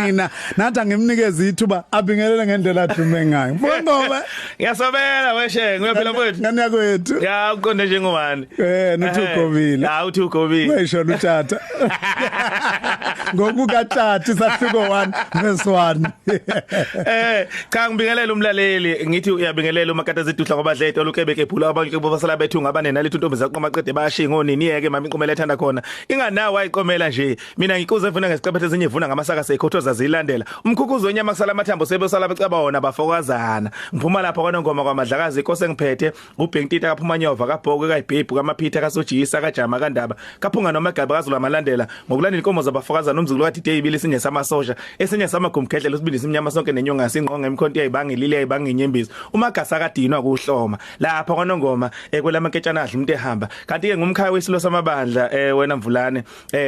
Mina nathi angimnikeze ithuba abingelele ngendlela adume ngayo. Mfongobe. Ngiyasobela weshe, ngiyaphila mfowethu. Ngani yakwethu? Ya uqonde njengobani? Nothi ugobile. Ha uthi ugobile. Wesho luthatha. Ngokukathatha isahluko 1 verse 1. Cha ngibingelela umlaleli, ngithi uyabingelela umakata zidudla ngoba dlethe olukebeke ephula abantu bobasala bethu ngabane nalithi intombi zaqoma qede bayashinga onini yeke mama inqomela ethanda khona. Inganawo ayiqomela nje. Mina ngikuze mfuna ngesiqephethe ezinye ivuna ngamasaka sekhothoza zilandela. Umkhukhuzo wenyama kusala amathambo sebesala becaba wona bafokazana. Ngiphuma lapha kwaNongoma kwaMadlakazi inkosi engiphethe uBhengtita kaPhumanyova kaBhoko kaYibhebhu kaMaphitha kaSojisa kaJama kaNdaba kaphunga noma Gabe kaZulu amalandela ngokulandela inkomo zabafokazana umzukulu kaDide ibili esinye samasosha esinye samagumgedlela usibili simnyama sonke nenyonga sinqonga imkhonto yayibanga ilile yayibanga inyembezi umagasa kadinwa kuhloma lapha kwaNongoma ekwelamanketshana adla umuntu ehamba kanti ke ngumkhaya wesilo samabandla wena Mvulane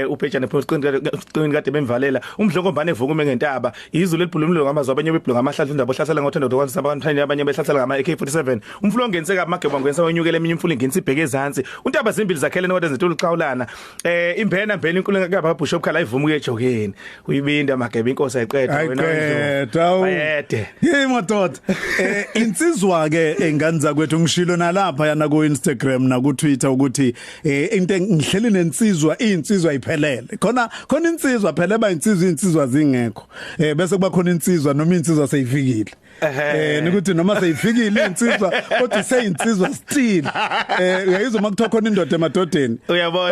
uPhejane Phosqini kade bemvalela umdlokombane evukume ngentaba izulu elibhulumile ngamazwi abanye bebhulu ngamahladla indaba ohlasela ngothando dokwanisa abantu abanye behlasela ngama AK47 umfulo ongenseka amageba ngensa wenyukele eminye imfulo ingenisa ibheke ezansi untaba zimbili zakhelene kodwa zethu luxhawulana imbena mbena inkulu ngakaba Bishop Khala ivumu ejokeni uyibinda mageba inkosi ayiqeda wena ayede hey madoda insizwa ke engane zakwethu ngishilo nalapha yana ku Instagram na ku Twitter ukuthi into ngihleli nensizwa insizwa iphelele khona khona insizwa phela ba insizwa zingekho bese kuba khona insizwa noma insizwa seyifikile nikuthi noma seyifikile insizwa kodwa seyinsizwa still uyayizwa makuthiwa khona indoda emadodeni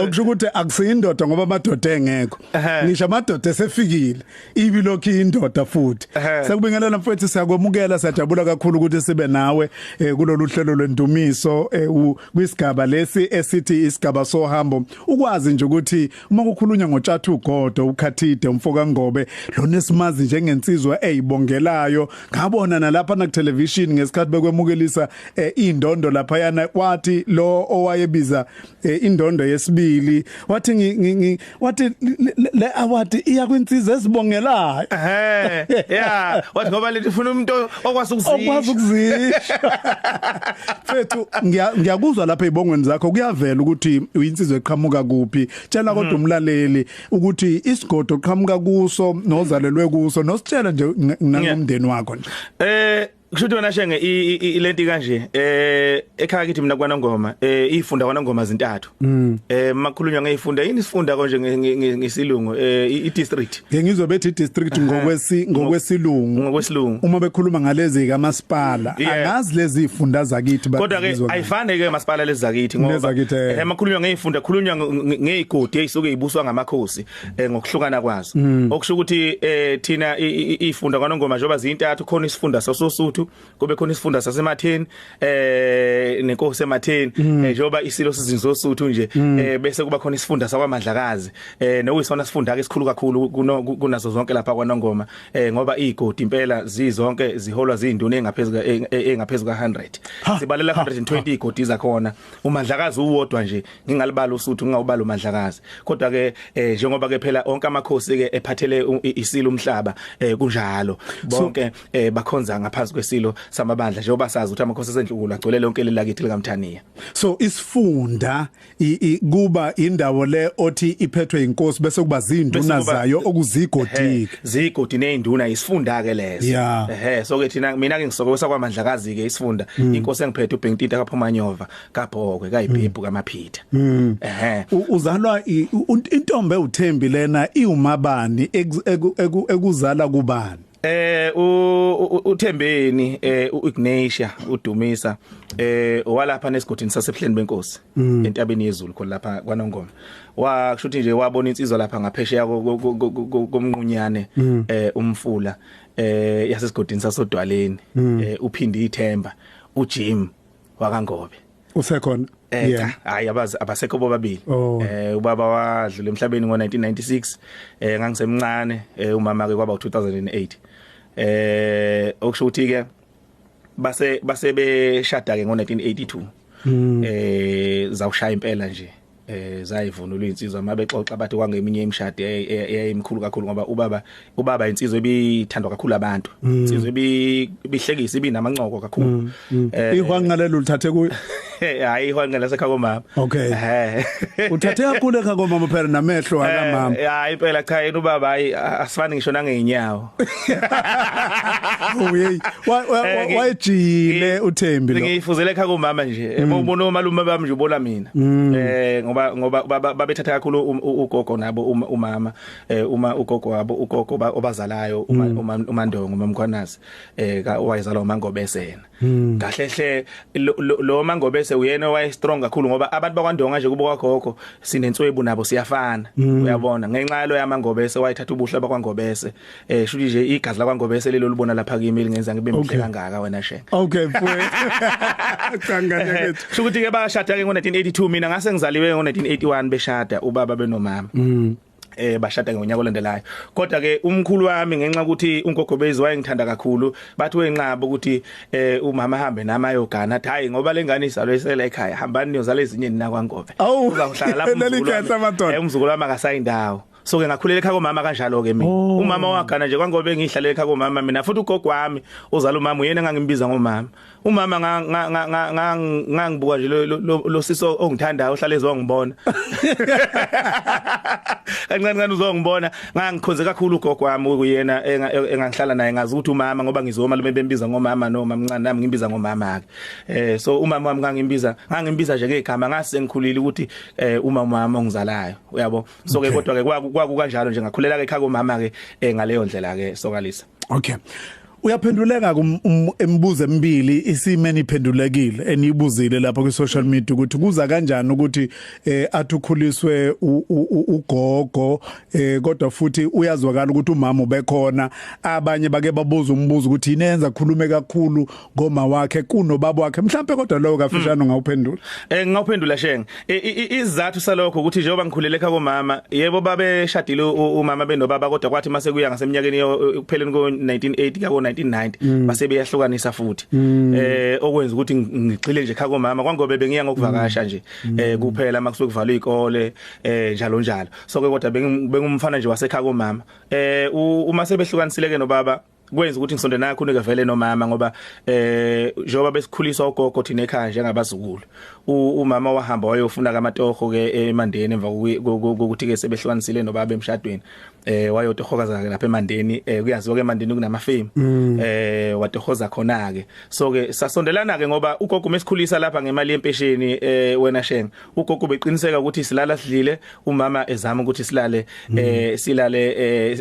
okusho ukuthi akusiyindoda ngoba amadoda engekho ngisho amadoda esefikile ibi lokhu indoda futhi sekubingelela mfowethu siyakwemukela siyajabula kakhulu ukuthi sibe nawe kulolu hlelo lwendumiso kwisigaba lesi esithi isigaba sohambo ukwazi nje ukuthi uma kukhulunywa ngoTshatha uGodo uKhathide umfoka Ngobe lona esimazi njengensizwa eyibongelayo ngabona nalapha na television ngesikhathi bekwemukelisa indondo lapha yana wathi lo owayebiza indondo yesibili wathi wathi le award iya kwinsizwa ezibongelayo yeah wathi ngoba lethi ufuna umuntu okwazi ukuzisho mfethu ngiyakuzwa lapha ezibongweni zakho kuyavela ukuthi uyinsizwa eqhamuka kuphi tshela kodwa umlaleli ukuthi isigodo oqhamuka kuso nozalelwe kuso nositshela nje nangomndeni wakho nje kusho wena Shenge ilento kanje ekhaya kithi mina kwaNongoma ifunda kwaNongoma zintathu makhulunywa ngeyifunda yini isifunda konje ngesilungu i district ngizwe bethi district ngokwesilungu uma bekhuluma ngalezi kamasipala angazi lezi ifunda zakithi kodwa ke ayifane ke masipala lezi zakithi ngoba emakhulunywa ngeyifunda khulunywa ngeyigodi eyisuke ibuswa ngamakhosi ngokuhlukana kwazo okusho ukuthi thina ifunda kwaNongoma njengoba zintathu khona isifunda saSosuthu kube khona isifunda saseMatheni nenkosi eMatheni njengoba isilo sizinzo Sotho nje bese kuba khona isifunda sakwaMadlakazi nokuyisona sifunda ke esikhulu kakhulu kunazo zonke lapha kwaNongoma ngoba igodi impela zizonke ziholwa zinduna engaphezulu ka 100 sibalela 120 igodi zakhona uMadlakazi uwodwa nje ngingalibala uSuthu ngingawubala uMadlakazi kodwa ke njengoba ke phela onke amakhosi ke ephathele isilo umhlaba kunjalo bonke bakhonza ngaphansi kwesilo samabandla njengoba sazi ukuthi amakhosi asendlukulu agcwele lonke lelakithi likaMthaniya so isifunda kuba indawo le othi iphethwe inkosi bese kuba zinduna zayo okuzigodi zigodi nezinduna isifunda ke leso so ke thina mina ke ngisokosa kwaMadlakazi ke isifunda inkosi engiphethe uBhengtita kaPhumanyova kaBhokwe kaYibhebhu kaMaphitha uzalwa intombe uThembi lena iwumabani ekuzala kubani uThembeni uIgnatia uDumisa owalapha nesigodini saseBuhleni benkosi entabeni yezulu khona lapha kwaNongoma wakusho ukuthi nje wabona insizwa lapha ngaphesheya komnqunyane umfula yasesigodini sasodwaleni uphinde ithemba uJim wakaNgobe usekhona yeah hayi abazi abasekho bobabili ubaba wadlula emhlabeni ngo1996 ngangisemncane umama ke kwaba u2008 okusho ukuthi ke base beshada ke ngo1982 zawushaya impela nje zayivunula insizwa mabexoxa bathi kwangeminye imishado eyayimkhulu kakhulu ngoba ubaba insizwa ebithandwa kakhulu abantu insizwa ebihlekisa ibinamancoko kakhulu ihwanga lelo lithathe kuyo Hayi, ihwanqa lasekhaya komama. Okay. Uthathe kakhulu ekhaya komama phela, namehlo akamama. Hayi impela, cha, yena ubaba, hayi, asifani ngisho nangeenyawo. Oh hey, wayejile uThembi lo. Ngifuzele ekhaya komama nje. Ubona omalume bami nje, ubona mina. Ngoba babethatha kakhulu ugogo nabo umama, uma ugogo wabo, ugogo obazalayo, uMandongo, uMamkhwanazi, owayezalwa uMangobese yena. Kahle hle lo Mangobese uyena owaye strong kakhulu, ngoba abantu bakwaNdonga nje, kubo kwagogo, sinenswebu nabo, siyafana, uyabona, ngenxa yalo yaMangobese wayethatha ubuhle bakwaNgobese. Shuthi nje igazi lakwaNgobese lelo libona lapha kimi lingenza ngibe mhle kangaka, wena Shenge. Okay mfowethu, changane kethu. Shuthi ke bashada ke ngo1982, mina ngase ngizaliwe ngo1981 beshada ubaba benomama. Bashada ngonyaka olandelayo, kodwa ke umkhulu wami, ngenxa ukuthi uNgogobezi wayengithanda kakhulu, bathi wenqaba ukuthi umama hambe nami ayogana, athi hayi, ngoba lengane izalwe isele ekhaya, hambani niyozala ezinye nina kwaNgobe, uzawuhlala lapho umzukulu wami akasayindawo. So ke ngakhulela ekhaya komama kanjalo ke mina. Umama wagana nje kwaNgobe, ngihlalela ekhaya komama mina. Futhi ugogo wami ozala umama uyena engangimbiza ngomama. Umama ngangibuka nje lo siso ongithandayo, ohlala ezongibona kancane kancane, uzongibona. Ngangikhonze kakhulu ugogo wami, kuyena engangihlala naye, ngazi ukuthi umama, ngoba ngizoma lume bembiza ngomama noma mncane, nami ngimbiza ngomama ke. So umama wami ngangimbiza nje ngegama, ngase ngikhulile ukuthi uma umama ongizalayo, uyabo. So ke kodwa ke kwaku kanjalo nje, ngakhulela ke ekhaya komama ke ngaleyo ndlela ke, sokalisa. Okay. Uyaphenduleka emibuzo emibili isimeni iphendulekile enibuzile lapha ku social media, ukuthi kuza kanjani ukuthi athi ukhuliswe ugogo, kodwa futhi uyazwakala ukuthi umama ubekhona. Abanye bake babuza umbuzo ukuthi inenza khulume kakhulu ngoma wakhe kunobaba wakhe mhlawumbe, kodwa lokho kafishane ungawuphendula. Ngawuphendula, Shenge. Izathu salokho ukuthi njengoba ngikhulele ekhaya komama, yebo, babeshadile umama benobaba, kodwa kwathi mase kuya ngaseminyakeni ekupheleni ko 1980 ka 1990 base beyahlukanisa futhi, okwenza ukuthi ngigxile nje ekhaya komama. KwaNgobe bengiya ngokuvakasha nje kuphela makusuke kuvalwe izikole, njalo njalo. So ke kodwa bengumfana nje wasekhaya komama. Uma sebehlukanisile ke nobaba, kwenza ukuthi ngisonde nakho ke vele nomama, ngoba njengoba besikhuliswa ugogo thina ekhaya njengabazukulu, umama wahamba wayofuna kamatoho ke eMandeni emva kokuthi ke sebehlukanisile nobaba emshadweni. Wayotohokaza ke lapha eMandeni, kuyaziwa ke eMandeni kunamafemu, watohoza khona ke. So ke sasondelana ke, ngoba ugogo mesikhulisa lapha ngemali yempesheni, wena Shenge, ugogo beqiniseka ukuthi silala sidlile, umama ezama ukuthi silale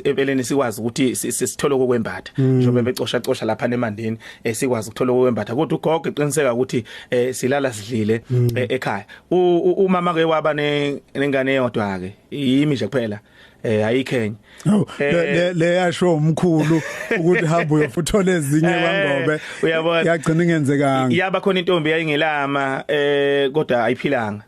empeleni sikwazi ukuthi sithole okwembatha, njengoba becosha cosha lapha eMandeni, sikwazi ukuthola okwembatha, kodwa ugogo eqiniseka ukuthi silala sidlile ekhaya. Umama ke waba nengane eyodwa ke, yimi nje kuphela, ayikhenye. Le yasho umkhulu ukuthi hamba uyofuthola ezinye kwaNgobe, uyabona, yagcina ingenzekanga. Yaba khona intombi yayingelama, kodwa ayiphilanga,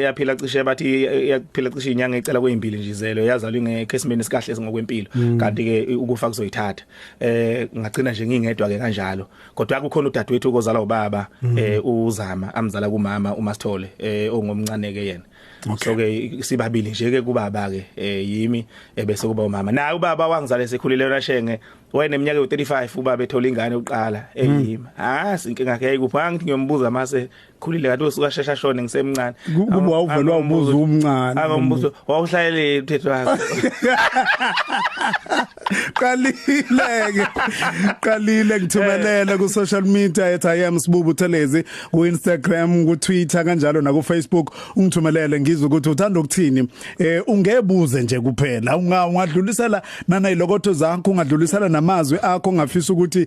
yaphila cishe, bathi yaphila cishe inyanga ecela kwezimbili nje izelo, yazalwa ngekesimeni sikahle ngokwempilo, kanti ke ukufa kuzoyithatha. Ngagcina nje ngingedwa ke kanjalo, kodwa kukhona udadewethu ozalwa ubaba, uzama amzala kumama uMasithole, ongomncane ke yena. So ke sibabili nje ke kubaba ke, yimi bese kuba umama. Naye ubaba wangizala esekhulile yona, Shenge, wayeneminyaka u35 ubaba ethola ingane uqala eyimi. Ah, inkinga yakhe yayikuphi? Ngithi ngiyombuza mase khulile, kanti usuka shesha shone ngisemncane. Kuba wawuvela wawubuza umncane. Angombuzo wawuhlayele umthetho wakho. Qalile ke, qalile ngithumelele ku social media ethi I am Sibubu Thelezi, ku Instagram, ku Twitter, kanjalo na ku Facebook. Ungithumelele ngizwe ukuthi uthanda ukuthini. Ungebuze nje kuphela, ungadlulisela nana ilokotho zakho, ungadlulisela namazwi akho ongafisa ukuthi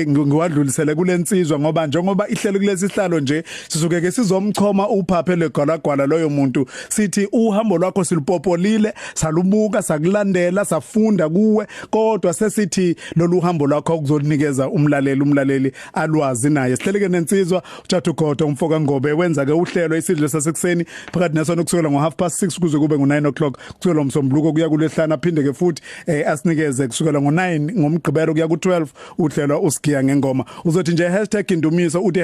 ngiwadlulisele kulensizwa, ngoba njengoba ihlelo kulesi sihlalo nje sisuke ke sizomchoma uphaphe legwalagwala loyo muntu, sithi uhambo lwakho silupopolile, salubuka, sakulandela, safunda kuwe, kodwa sesithi lolu hambo lwakho kuzonikeza umlaleli alwazi naye. Sihleleke nensizwa uTshatha Godo, umfoka Ngobe, wenza ke uhlelo isidlo sasekuseni phakathi nesonto kusukela ngo 6:30 kuze kube ngo 9 o'clock, kusukela uMsombuluko kuya kuLwesihlanu, aphinde ke futhi asinikeze kusukela ngo 9 ngoMgqibelo kuya ku 12 uhlelo usigiya ngengoma. Uzothi nje #indumiso, uthi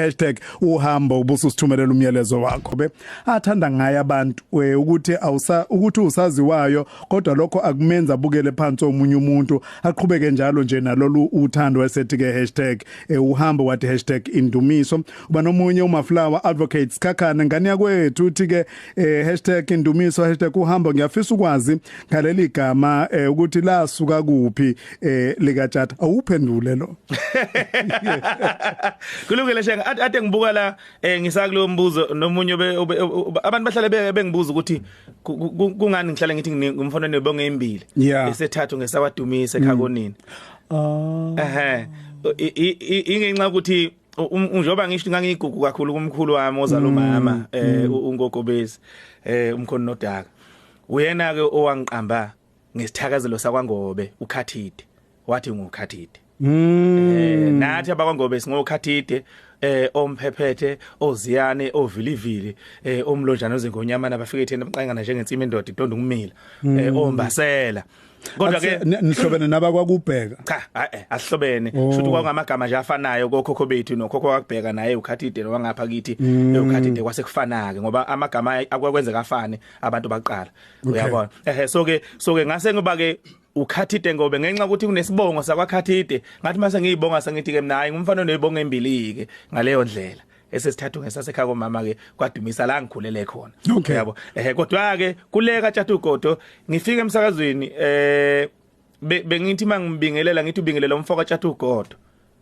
#uhambo. uhambo ubususithumelela umyalezo wakho be athanda ngaye abantu ukuthi awusa ukuthi usaziwayo, kodwa lokho akumenza abukele phansi omunye umuntu, aqhubeke njalo nje nalolu uthando. Esethi ke #uhambo wathi #indumiso. Uba nomunye uMaflower Advocates Khakhane ngane yakwethu uthi ke #indumiso #uhambo, ngiyafisa ukwazi ngaleli gama ukuthi lasuka kuphi likaTshatha. Awuphendule lo. Kulungile Shenge, ade ngibuka la ngisakulo mbuzo nomunye abantu bahlale bengibuza ukuthi kungani ngihlale ngithi ngumfana nebonge embili esethathu ngesawadumisa ekhakonini. Ingenxa ukuthi njengoba ngisho ngangigugu kakhulu kumkhulu wami ozala umama ungogobezi umkhono nodaka, uyena ke owangiqamba ngesithakazelo sakwaNgobe uKhathide, wathi nguKhathide. Nathi abakwaNgobe singokhathide, omphephethe, oziyane, ovilivili, omlonjana ozingonyama nabafike etheni baqangana njengensimi endoda idonda ukumila, ombasela. Kodwa ke nihlobene nabakwakubheka? Cha, asihlobene. Shuthi kwakungamagama nje afanayo kokhokho bethu nokhokho wakubheka naye uKhathide nowangapha kithi uKhathide, kwase kufana ke ngoba amagama akwakwenzeka afane abantu baqala, uyabona. So ke ngase ngiba ke uKhathide ngoba ngenxa ukuthi kunesibongo sakwaKhathide, ngathi mase ngiyibonga sengithi ke mina hayi ngumfana onebongo embili ke ngaleyo ndlela. Esesithathu ngesasekhaya komama ke kwadumisa la ngikhulele khona, uyabo. Kodwa ke kuleka Tshatha ugodo ngifika emsakazweni bengithi mangibingelela ngithi ubingelela umfoka Tshatha ugodo.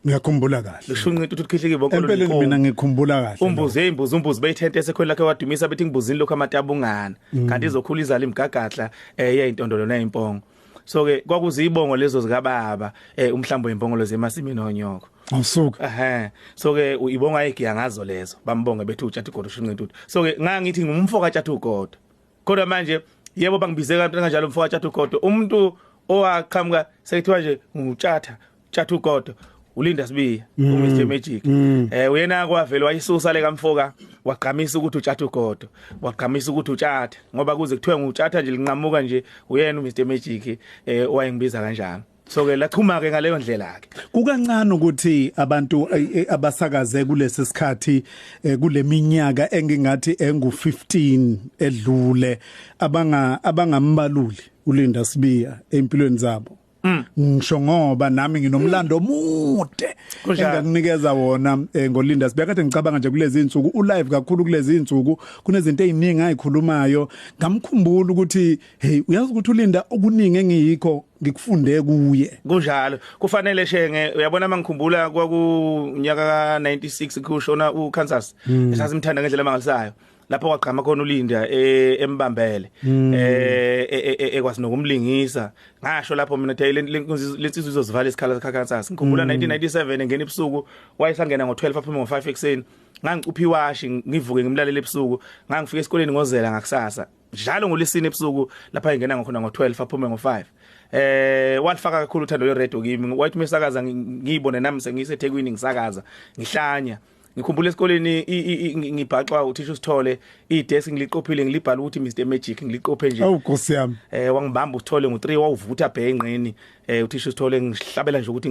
Ngiyakhumbula kahle. Lishunqi ukuthi ukhihlike bonke empeleni mina ngikhumbula kahle. Umbuzo imbuzo umbuzo beyithente esekhweni lakhe wadumisa bethi ngibuzini lokho amatabungana, kanti izokhula izala imgagadla yeyintondolo neyimpongo. So ke kwakuzibongo lezo zikababa umhlambo wempongolo zemasimini onyoko. Awusuka. So ke ibonga igiya ngazo lezo bambonge bethu uTshatha ugodo shunqintutu. So ke ngangithi ngumfoka Tshatha ugodo. Kodwa manje yebo bangibize kanjalo umfoka Tshatha ugodo, umuntu owaqhamuka sekuthiwa nje nguTshatha Tshatha ugodo uLinda Sibiya uMr Magic. Uyena kwavela wayisusa le kamfoka wagqamisa ukuthi uTshatha ugodo, wagqamisa ukuthi uTshatha, ngoba kuze kuthiwe nguTshatha nje linqamuka nje uyena uMr Magic owayengibiza kanjalo. So ke lachuma ke ngaleyo ndlela ke. Kukancane ukuthi abantu abasakaze kulesi sikhathi kuleminyaka engingathi engu15 edlule abangambaluli uLinda Sibiya empilweni zabo. Ngisho ngoba nami nginomlando omude engakunikeza wona ngoLinda Sibiya. Kade ngicabanga nje kulezi insuku u live kakhulu kulezi insuku kunezinto eziningi ayikhulumayo, ngamkhumbula ukuthi hey uyazi ukuthi uLinda okuningi engiyikho ngikufunde kuye. Kunjalo kufanele Shenge, uyabona mangikhumbula kwakunyaka ka 96 kushona uKansas, esasimthanda ngendlela emangalisayo lapho kwagqama khona uLinda embambele ekwazi nokumlingisa. Ngasho lapho mina hey lensizwe izozivala isikhala sikaKansas. Ngikhumbula 1997 engena ebusuku, wayesangena ngo12 aphuma ngo5 ekseni. Ngangicupha iwashi ngivuke ngimlalele ebusuku, ngangifika esikoleni ngozela ngakusasa njalo ngolesine ebusuku lapha engena ngakhona ngo12 aphume ngo5. Walifaka kakhulu uthando lwe-radio kimi, wathi mesakaza ngiyibone nami sengiseThekwini ngisakaza ngihlanya. Ngikhumbula esikoleni ngibhaxwa uthisha usithole idesk ngiliqophile ngilibhala ukuthi Mr Magic ngiliqophe nje. Awu Nkosi yami. Wangibamba usithole ngo3 wawuvutha bhe enqeni, uthisha usithole ngihlabela nje ukuthi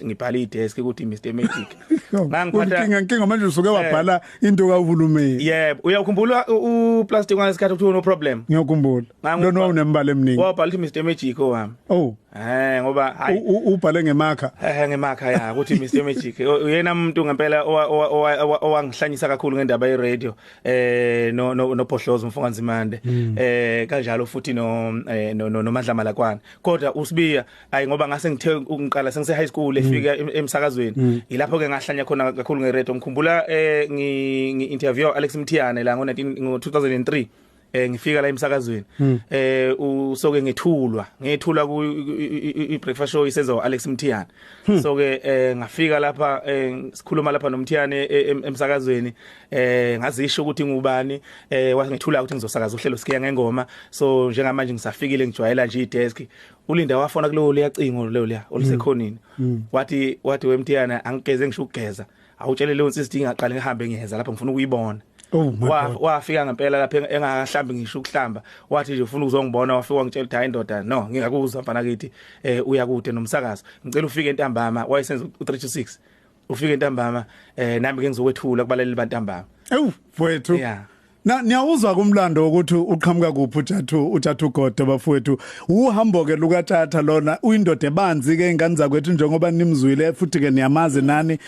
ngibhala idesk ukuthi Mr Magic. Ngangiphatha inkinga manje usuke wabhala into kahulumeni. Yebo, uyakhumbula uplastic ngesikhathi kuthiwa no problem. Ngiyakhumbula. Lona wawunembala eminingi. Wabhala ukuthi Mr Magic owami. Oh. Ngoba hayi ubhale ngemakha. Ngemakha ya ukuthi Mr Magic. Uyena umuntu ngempela owangihlanyisa kakhulu ngendaba ye radio no noPhohlozo umfoka Nzimande, kanjalo futhi no noMandla Malakwana. Kodwa uSibiya hayi ngoba ngase ngithe ngiqala sengise high school efika emsakazweni, ilapho ke ngahlanya khona kakhulu nge radio. Ngikhumbula ngi interview Alex Mthiyane la ngo 2003 ngifika la emsakazweni, usoke ngethulwa ku i-breakfast show isenza Alex Mthiyane. So ke ngafika lapha sikhuluma lapha noMthiyane emsakazweni, ngazisho ukuthi ngubani, wangethula ukuthi ngizosakaza uhlelo Sikiya Ngengoma. So njengamanje ngisafikile ngijwayela nje idesk. uLinda wafona kulowo liyacingo leyo liya olusekhonini, wathi weMthiyane angigeze ngisho ukugeza, awutshele leyo nsisi ngaqala ngihambe ngiyeza lapha ngifuna ukuyibona. Wafika ngempela lapha engakahlambi ngisho ukuhlamba, wathi nje ufuna ukuzongibona. Wafika wangitshela ukuthi hayi ndoda no ngingakuzwa mfana kithi, uya kude nomsakazo, ngicela ufike entambama. Wayesenza u3 to 6, ufike entambama nami ke ngizokwethula kubaleli bantambama. Ewu mfowethu. Yeah. Na niyawuzwa kumlando ukuthi uqhamuka kuphi uTshatha uGodo bafowethu. Uhambo ke lukaTshatha lona, uyindoda ebanzi ke ingane zakwethu, njengoba nimzwile futhi ke niyamazi nani,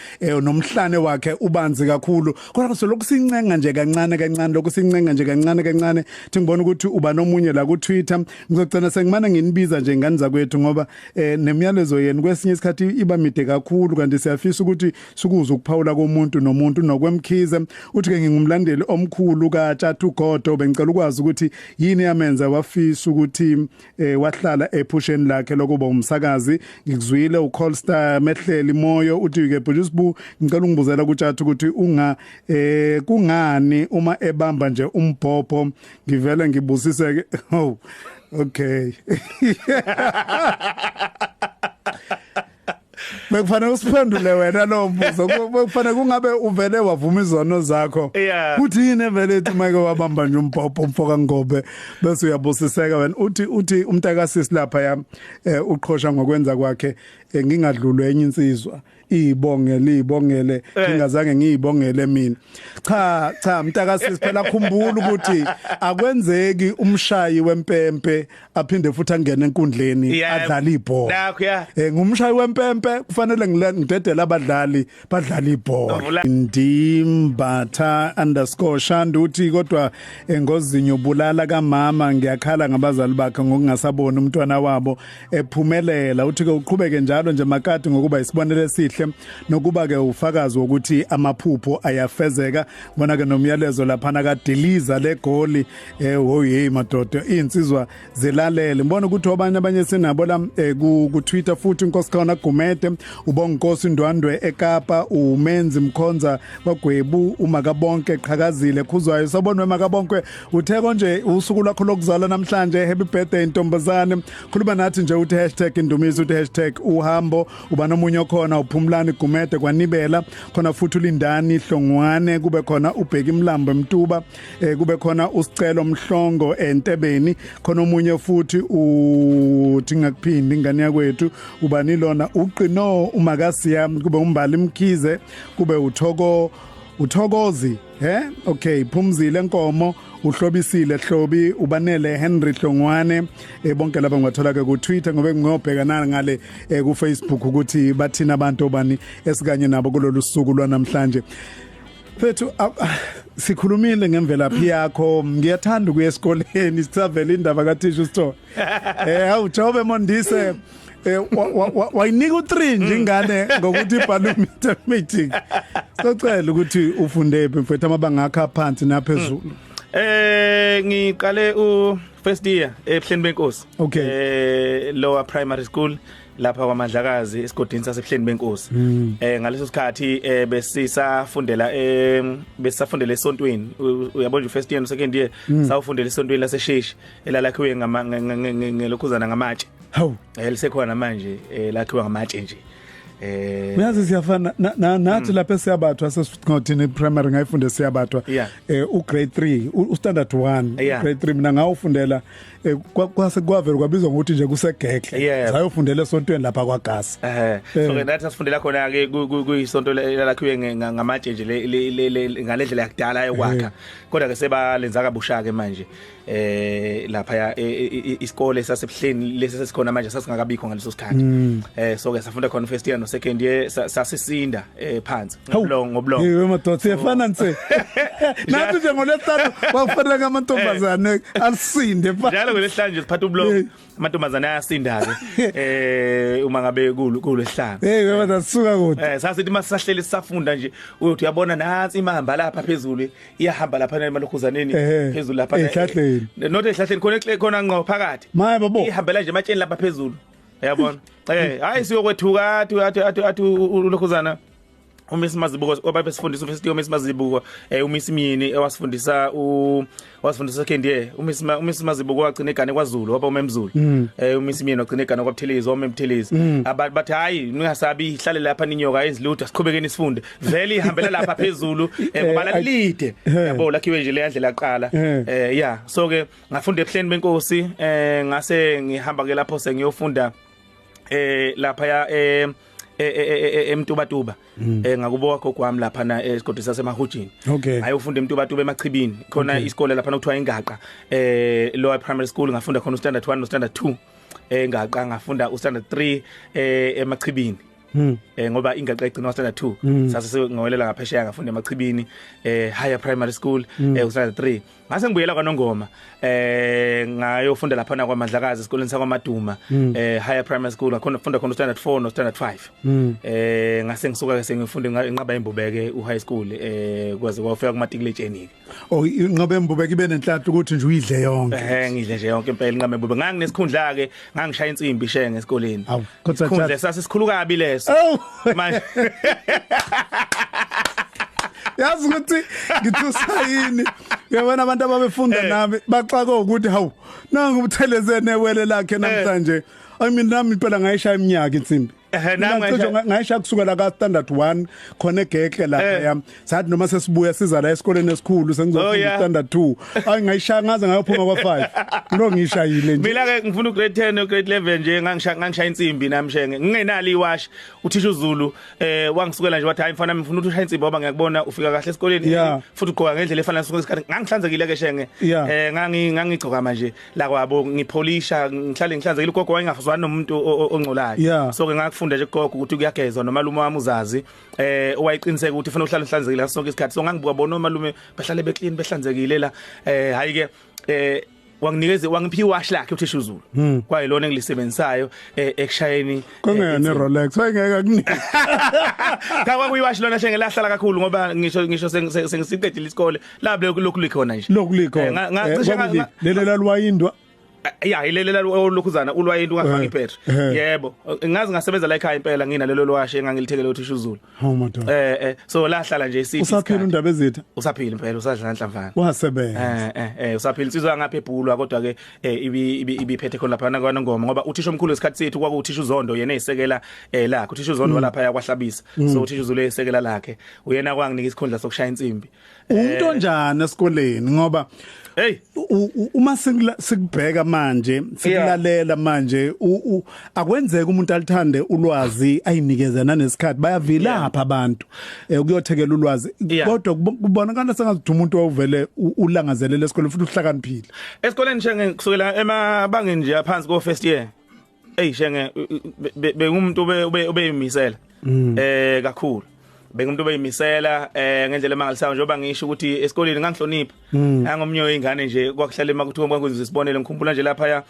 nomhlane wakhe ubanzi kakhulu. Kodwa solokhu sincenga nje kancane kancane, lokhu sincenga nje kancane kancane, thi ngibona ukuthi uba nomunye la ku Twitter. Ngizogcina sengimane nginibiza nje ingane zakwethu, ngoba nemiyalezo yenu kwesinye isikhathi iba mide kakhulu, kanti siyafisa ukuthi sikuze ukuphawula komuntu nomuntu. Nokwemkhize uthi ke ngingumlandeli omkhulu kaTshatha uGodo, bengicela ukwazi ukuthi yini yamenza wafisa ukuthi wahlala ephusheni lakhe lokuba umsakazi. Ngikuzwile uCallstar Mehleli Moyo uthi ke produce bu, ngicela ungibuzela kuTshatha ukuthi unga kungani uma ebamba nje umbhobho ngivele ngibusiseke. Oh okay. Bekufanele usiphendule wena lo mbuzo, bekufanele kungabe uvele wavuma izono zakho. Uthi yini evele ethi mike wabamba nje umbhobho umfoka Ngobe bese uyabusiseka wena. Uthi umntakasisi lapha ya uqhosha ngokwenza kwakhe, ngingadlulwe enye insizwa ibongele ngingazange ngiyibongele mina. Cha mntakasisi, phela khumbula ukuthi akwenzeki umshayi wempempe aphinde futhi angene enkundleni adlale ibhola. Ngumshayi wempempe kufanele ngidedele abadlali badlale ibhola. Ndimbatha _Shandu uthi kodwa engozinyo bulala kamama, ngiyakhala ngabazali bakhe ngokungasaboni umntwana wabo ephumelela. Uthi ke uqhubeke njalo nje makati ngokuba isibonelo esihle nokuba ke ufakazi wokuthi amaphupho ayafezeka. Bona ke nomyalezo lapha kaDiliza legoli, hey madoda, insizwa zilalele. Ngibona ukuthi abanye sinabo la ku Twitter futhi Nkosikhona Gumede, uBonginkosi Ndwandwe eKapa, uMenzi Mkhonza kwaGwebu, uMakabonke Qhakazile Khuzwayo. Sabonwe Makabonke, uthe konje usuku lwakho lokuzalwa namhlanje, happy birthday ntombazane. Khuluma nathi nje uthi #Indumiso, uthi #uhambo. Uba nomunye okhona uPhumlani Gumede kwanibela khona futhi uLindani Hlongwane, kube khona uBheki Mlambo eMtuba, kube khona uSicelo Mhlongo eNtebeni, khona omunye futhi uthi ngakuphindi ingane yakwethu ubani lona uqino uMakasiya, kube uMbali Mkhize, kube uThoko uThokozi, okay, Phumzile Nkomo, uhlobisile Hlobi, ubanele Henry Hlongwane. Bonke laba ngibathola ke ku Twitter, ngoba ngiyobhekana ngale ku Facebook ukuthi bathina abantu obani esikanye nabo kulolu suku lwanamhlanje. Fethu sikhulumile ngemvelaphi yakho, ngiyathanda ukuya esikoleni, sisavela indaba kaThisha uSithole. Hawu Jobe Mondise, wayinika u3 nje ingane ngokuthi ibhale mathematics. Sicela ukuthi ufunde phi mfethu, amabanga akho aphansi naphezulu? Ngiqale u first year eBuhleni beNkosi. Lower primary school lapha kwaMandlakazi esigodini saseBuhleni beNkosi. Ngaleso sikhathi besisafundela besisafundela esontweni. Uyabona nje first year no second year sawufundela esontweni laseSheshi elalakhiwe ngelokhuzana ngamatshe. Hawu, lisekhona manje, lakhiwe ngamatshe nje. Uyazi siyafana nathi lapha esiyabathwa sesigodini primary, ngayifunda siyabathwa u grade 3, u standard 1, grade 3 mina ngawufundela kwase kwavela kwabizwa ngokuthi nje kuseGekle, sayofundela esontweni lapha kwaGasa. So ke nathi sifundela khona ke kuyisonto lalakhiwe ngamatshe nje ngalendlela yakudala yokwakha, kodwa ke sebalenza kabusha ke manje. Lapha isikole saseBuhleni lesi sesikhona manje sasingakabikho ngaleso sikhathi. So ke safunda khona first year no second year, sasisinda phansi ngobulongo. Yebo madoda, siyafana nse. Nathi nje ngolesihlanu kwakufanele amantombazane alisinde phansi. Njalo ngolesihlanu nje siphatha ubulongo, amantombazane ayasinda ke uma ngabe kulesihlanu. Hey wena sisuka kude. Sasithi masisahleli sisafunda nje uyothi uyabona nansi imahamba lapha phezulu, iyahamba lapha emalokhuzaneni phezulu lapha ehlahleni. Not ehlahleni, khona khona ngqo phakathi. Maye babo. Ihambela nje ematsheni lapha phezulu. Uyabona? Hayi siyokwethuka athi athi ulokhuzana uMiss Mazibuko obabesifundisa first year, uMiss Mazibuko, uMiss Myeni owasifundisa wasifundisa second year. uMiss Mazibuko wagcina egane kwaZulu, waba umemzulu. uMiss Myeni wagcina egane kwaButhelezi, wamemthelezi. Abantu bathi hayi ningasabi, ihlale lapha ninyoka ezilutho, siqhubekeni sifunde. Vele ihambela lapha phezulu ngoba lalide. Yabo lakhiwe nje le ndlela yaqala. Yeah, so ke ngafunda eBuhleni beNkosi, ngase ngihamba ke lapho sengiyofunda lapha ya eMtubatuba, ngakubo gogo wami lapha na esigodini saseMahujini. Ngayofunda eMtubatuba eMachibini, khona isikole lapha okuthiwa Ingaqa, Lower Primary School. Ngafunda khona ustandard 1 no standard 2 Engaqa, ngafunda ustandard 3 eMachibini. Ngoba Ingaqa igcina standard 2, sase sengowelela ngaphesheya, ngafunda eMachibini Higher Primary School ustandard 3. Ngase ngibuyela kwaNongoma, ngayofunda lapha na kwaMadlakazi, esikoleni sakwaMaduma, Higher Primary School. Ngakhona funda khona standard 4 no standard 5. Ngase ngisuka ke sengifunda inqaba embubeke u high school, kwaze kwafika kumatikuletsheni ke. Oh, inqaba embubeke ibe nenhlanhla ukuthi nje uyidle yonke. Ngidle nje yonke impela inqaba embubeke. Nganginesikhundla ke, ngangishaya insimbi shenge esikoleni. Isikhundla sasisikhulu kabi leso. Manje yazi ukuthi ngithusa yini, uyabona abantu ababefunda nami baxaka ukuthi hawu, nangu uButhelezi newele lakhe namhlanje. I mean, nami impela ngayishaya iminyaka insimbi. Nami ngayishaya kusukela ka standard 1 khona eGekle lapha yami. Sathi noma sesibuya siza la esikoleni esikhulu, sengizofunda standard 2. Ayi, ngayishaya ngaze ngayophuma kwa 5. Lo ngishayile nje. Mina ke ngifuna ugrade 10 no grade 11 nje, ngangishaya insimbi nami shenge. Ngingenalo iwashi, uthisha uZulu wangisukela nje wathi, "Hayi mfana, ngifuna ukuthi ushaye insimbi ngoba ngiyakubona ufika kahle esikoleni futhi ugqoka ngendlela efanele sonke isikhathi." Ngangihlanzekile ke shenge. Ngangigcoka manje la kwabo, ngipholisha, ngihlale ngihlanzekile. Ugogo wayengafuzwani nomuntu ongcolayo. So ke ngakufunda nje gogo ukuthi kuyagezwa, nomalume wami uzazi owayiqiniseka ukuthi ufuna uhlale uhlanzekile ngaso sonke isikhathi. So ngangibuka bona omalume bahlale beclean, behlanzekile la. Hayi ke, wanginikeza, wangiphiwa iwashi lakhe uthisha uZulu, kwayilona engilisebenzisayo ekushayeni. Kungene Rolex wayengeke akunike. Cha, kwakuyiwashi lona shenge, lahlala kakhulu ngoba ngisho sengisiqedile isikole la lokhu likhona nje. Lokhu likhona. Ngacishe lele lalwayindwa. Ya, ilelela olokhuzana ulwayinto ungafaka ibhetri. Yebo, ngazi ngasebenza la ekhaya impela nginalelo lwashi engangilithekele uthisha uZulu. Hawu madoda. So lahlala nje isithi. Usaphila undaba ezitha? Usaphila impela, usadla nhlamvana. Wasebenza. Usaphila insizwa ngapha eBhulwa, kodwa ke ibiphethe khona lapha kwaNongoma, ngoba uthisha omkhulu esikhathi sethu kwakuthisha uZondo, yena eyisekela lakhe uthisha uZondo walapha yakwaHlabisa. So uthisha uZulu eyisekela lakhe, uyena kwanginika isikhundla sokushaya insimbi. Umuntu onjani esikoleni? Ngoba hey, uma sikubheka manje, sikulalela manje, akwenzeka umuntu alithande ulwazi, ayinikeze nanesikhathi, bayavilapha abantu ukuyothekela ulwazi, kodwa kubonakala sengathi umuntu owuvele ulangazelela esikoleni futhi uhlakaniphile. Esikoleni shenge, kusukela emabangeni nje aphansi ko first year, ey shenge, bengumuntu obeyimisela kakhulu. Bengumuntu obeyimisela ngendlela emangalisayo, njengoba ngisho ukuthi esikoleni ngangihlonipha, ngangomnye weingane nje kwakuhlala emakuthiwa kwakwenziwa isibonelo. Ngikhumbula nje lapha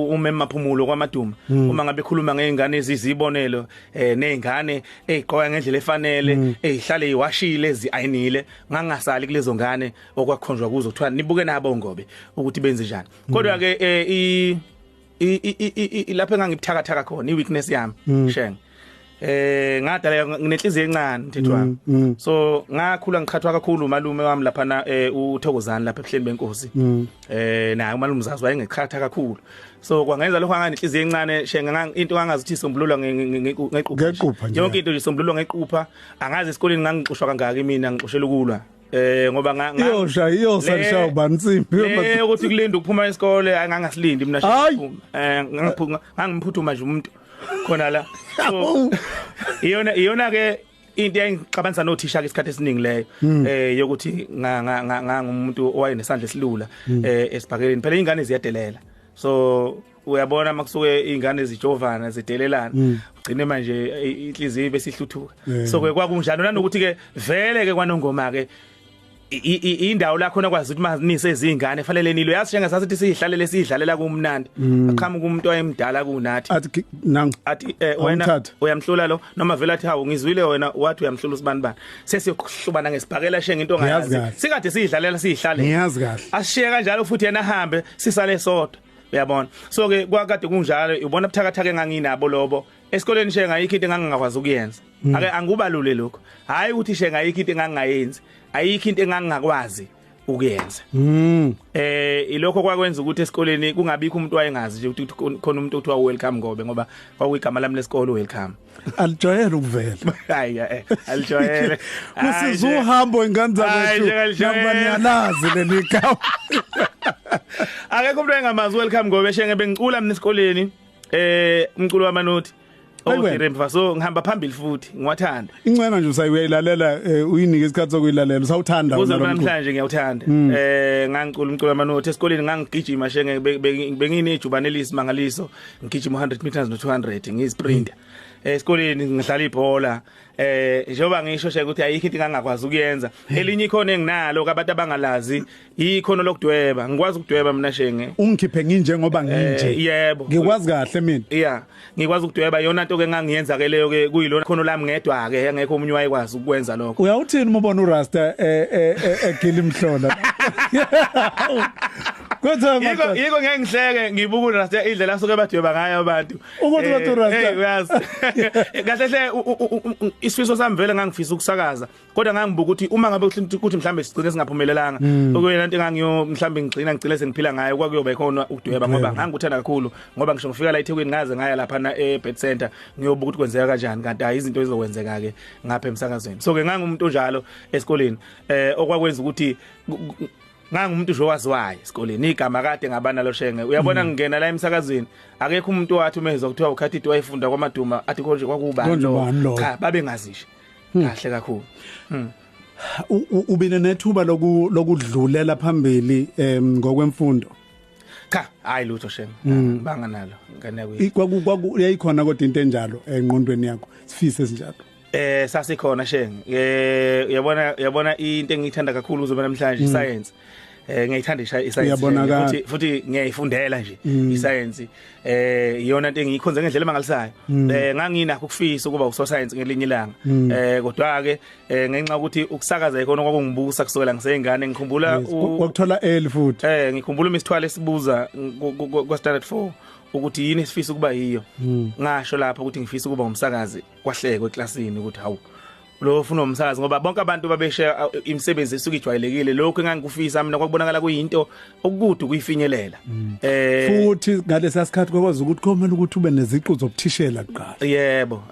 umemaphumulo kwaMaduma, uma ngabe ekhuluma ngeingane ezizibonelo, nezingane ezigqoka ngendlela efanele, ezihlale iwashile, eziayinile, ngangasali kulezo ngane okwakhonjwa kuzo kuthiwa nibuke nabo ngobe ukuthi benze njani. Kodwa ke i lapho engangibuthakathaka khona, i weakness yami shenge, ngadala nginenhliziyo encane, mthetho wami. So ngakhula ngiqhathwa kakhulu umalume wami lapha na, uThokozani lapha ebuhleni benkosi. Naye umalume uzazi wayengeqhatha kakhulu, so kwangenza lokho nganenhliziyo encane shenge, into ngangazi ukuthi isombululwa ngequpha. Ngequpha nje. Yonke into nje isombululwa ngequpha. Angazi esikoleni ngangixoshwa kangaki mina ngixoshela ukulwa, ngoba Iyosha iyosa lishaya ubani insimbi? Le ukuthi kulinda ukuphuma isikole, hayi, ngangasilindi mina. Hayi. Shenge, ngangiphuthuma nje umuntu khona la. So iyona ke into eyayingixabanisa nothisha ke isikhathi esiningi leyo, yokuthi ngangumuntu owayenesandla esilula esibhakeleni. Phela ingane ziyadelela, so uyabona makusuke ingane zijovana, zidelelana, ugcine manje inhliziyo besihluthuka. So ke kwakunjalo, nanokuthi ke vele ke kwaNongoma ke indawo la khona kwazi ukuthi manise izingane fanele nilo, yazi njenga sasithi sihlalele sidlalela kumnandi, aqhamuka umuntu oyemdala kunathi. Athi nangu. Athi wena Awumthathe. uyamhlula lo, noma vele athi, "Hawu, ngizwile wena wathi uyamhlula usibani bani." Sesiyohlubana ngesibhakela shenge, into Ngiyazi ongayazi. kahle. Sikade sidlalela sihlale. Ngiyazi kahle. Asishiye kanjalo futhi yena ahambe, sisale sodwa, uyabona. So ke kwakade kunjalo, ubona buthakathaka enganginabo lobo esikoleni shenge, ayikho into engangingakwazi ukuyenza. Ake angikubalule lokho, hayi ukuthi shenge ayikho into engangingayenzi, ayikho into engangingakwazi ukuyenza. Ilokho kwakwenza ukuthi esikoleni kungabikho umuntu wayengazi nje ukuthi khona umuntu othiwa Welcome Ngobe, ngoba kwakuyigama lami lesikole, Welcome. Alijwayele ukuvela. Hayi, alijwayele. Kusiza uhambo, ingane Hayi, zakwethu. nje alijwayele. Nakuba niyalazi leli gama. Akekho umuntu engamazi Welcome Ngobe shenge. Bengicula mina esikoleni, umculo wamanothi. Odiremva so ngihamba phambili futhi ngiwathanda. Incwena nje usayilalela, uyinike isikhathi sokuyilalela, usawuthanda wona namhlanje ngiyawuthanda. Ngangicula umculo amanothi esikoleni, ngangigijima shenge, benginejubane elisimangaliso, ngigijima 100 meters no 200 ngiyisprinter. Esikoleni ngidlala ibhola, njengoba ngisho shenge ukuthi ayikho into engangakwazi ukuyenza. Elinye ikhono enginalo abantu abangalazi, ikhono lokudweba. Ngikwazi ukudweba mina shenge. Ungikhiphe nginje ngoba nginje. Yebo. Ngikwazi kahle mina. Yeah, ngikwazi ukudweba. Yona into ke engangiyenza ke leyo ke kuyilona khono lami ngedwa ke, angekho omunye wayekwazi ukwenza lokho. Uyawuthini uma ubona uRasta egila imhlola? Kodwa yiko ngeke ngihleke ngibuka uRasta indlela asuke badweba ngayo abantu. Ukuthi uRasta uyazi. Kahle hle isifiso sami vele ngangifisa ukusakaza, kodwa ngangibuka ukuthi uma ngabe ukuthi mhlambe sigcine singaphumelelanga, okuyena into engangiyo mhlambe ngigcine sengiphila ngayo kwakuyoba khona ukudweba, ngoba ngangikuthanda kakhulu, ngoba ngisho ngifika la eThekwini ngaze ngaya lapha na eBet Center ngiyobuka ukuthi kwenzeka kanjani, kanti hayi izinto ezizokwenzeka ke ngapha emsakazweni. So ke ngangumuntu onjalo esikoleni, okwakwenza ukuthi ngangumuntu nje owaziwayo esikoleni, igama kade ngabanalo shenge. Uyabona ngingena la emsakazweni akekho umuntu owathi umezwa kuthiwa uKhathidi wayefunda kwaMaduma athi konje kwakubani lo, cha babengazi nje kahle kakhulu. Ubine nethuba lokudlulela phambili ngokwemfundo? Cha, hayi lutho shenge, ngibanga nalo ngane yakwethu. Kwaku yayikhona kodwa into enjalo engqondweni yakho, sifise esinjalo? Sasikhona shenge. Uyabona into engiyithanda kakhulu uzoba namhlanje science. Ngiyayithanda iscience futhi ngiyayifundela nje iscience. Iyona into engiyikhonze ngendlela emangalisayo. Nganginakho ukufisa ukuba usoscience ngelinye ilanga. Kodwa ke ngenxa ukuthi ukusakaza ikhona kwakungibusa kusukela ngiseyingane, ngikhumbula wakuthola early futhi. Ngikhumbula uMisithwale esibuza kwa standard 4 ukuthi yini esifisa ukuba yiyo. Ngasho lapha ukuthi ngifisa ukuba umsakazi, kwahlekwe eklasini ukuthi hawu lo ufuna umsakazi, ngoba bonke abantu babeshe imisebenzi esuke ijwayelekile. Lokho engangikufisa mina kwakubonakala kuyinto okukude ukuyifinyelela. Futhi ngalesa sikhathi kwakwazi ukuthi komele ukuthi ube neziqu zobuthishela kuqala. Yebo,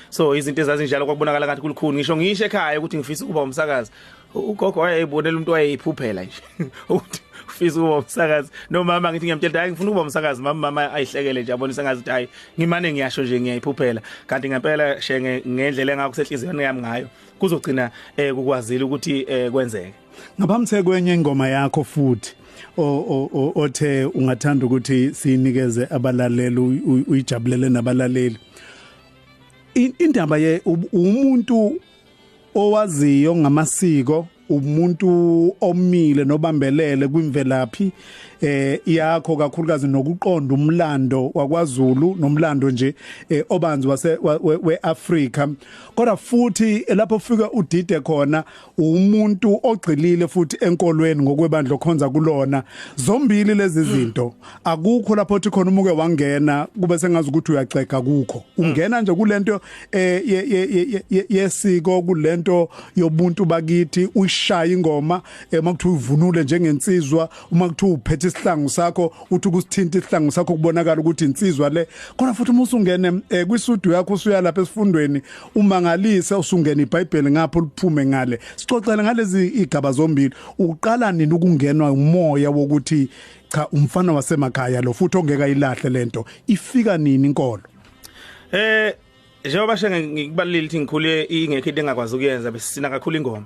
so izinto ezazinjalo kwakubonakala ngathi kulukhuni. Ngisho ekhaya ukuthi ngifisa ukuba umsakazi, ugogo wayeyibonela umuntu wayeyiphuphela nje ukuthi ufisa ukuba umsakazi. Nomama ngithi ngiyamtshela hayi ngifuna ukuba umsakazi, mama ayihlekele nje abonisa ngazi ukuthi hayi ngimane ngiyasho nje ngiyayiphuphela, kanti ngempela shenge ngendlela engakusenhliziyweni yami ngayo kuzogcina kukwazile ukuthi kwenzeke. Ngaphambi kwenye ingoma yakho futhi othe ungathanda ukuthi sinikeze abalaleli, uyijabulele nabalaleli, indaba ye umuntu owaziyo ngamasiko, umuntu omile nobambelele kwimvelaphi yakho kakhulukazi nokuqonda umlando wakwaZulu nomlando nje obanzi wase weAfrika, kodwa futhi lapho ufika udide khona umuntu ogxilile futhi enkolweni ngokwebandla okhonza kulona. Zombili lezi zinto akukho lapho uthi khona umuke wangena kube sengazi ukuthi uyaxega kukho, ungena nje kulento yesiko, kulento yobuntu bakithi, uyishaya ingoma uma kuthiwa uvunule njengensizwa, uma kuthiwa uphethe isihlangu sakho uthi ukusithinta isihlangu sakho kubonakala ukuthi insizwa le. Kodwa futhi uma usungene kwisudu yakho usuya lapha esifundweni umangalise usungena iBhayibheli ngapho liphume ngale. Sixoxele ngalezi igaba zombili, uqala nini ukungenwa umoya wokuthi cha umfana wasemakhaya lo futhi ongeke ayilahle lento, ifika nini inkolo? Njengoba shenge ngikubalile ukuthi ngikhule ingekho into engakwazi ukuyenza, besisina kakhulu ingoma.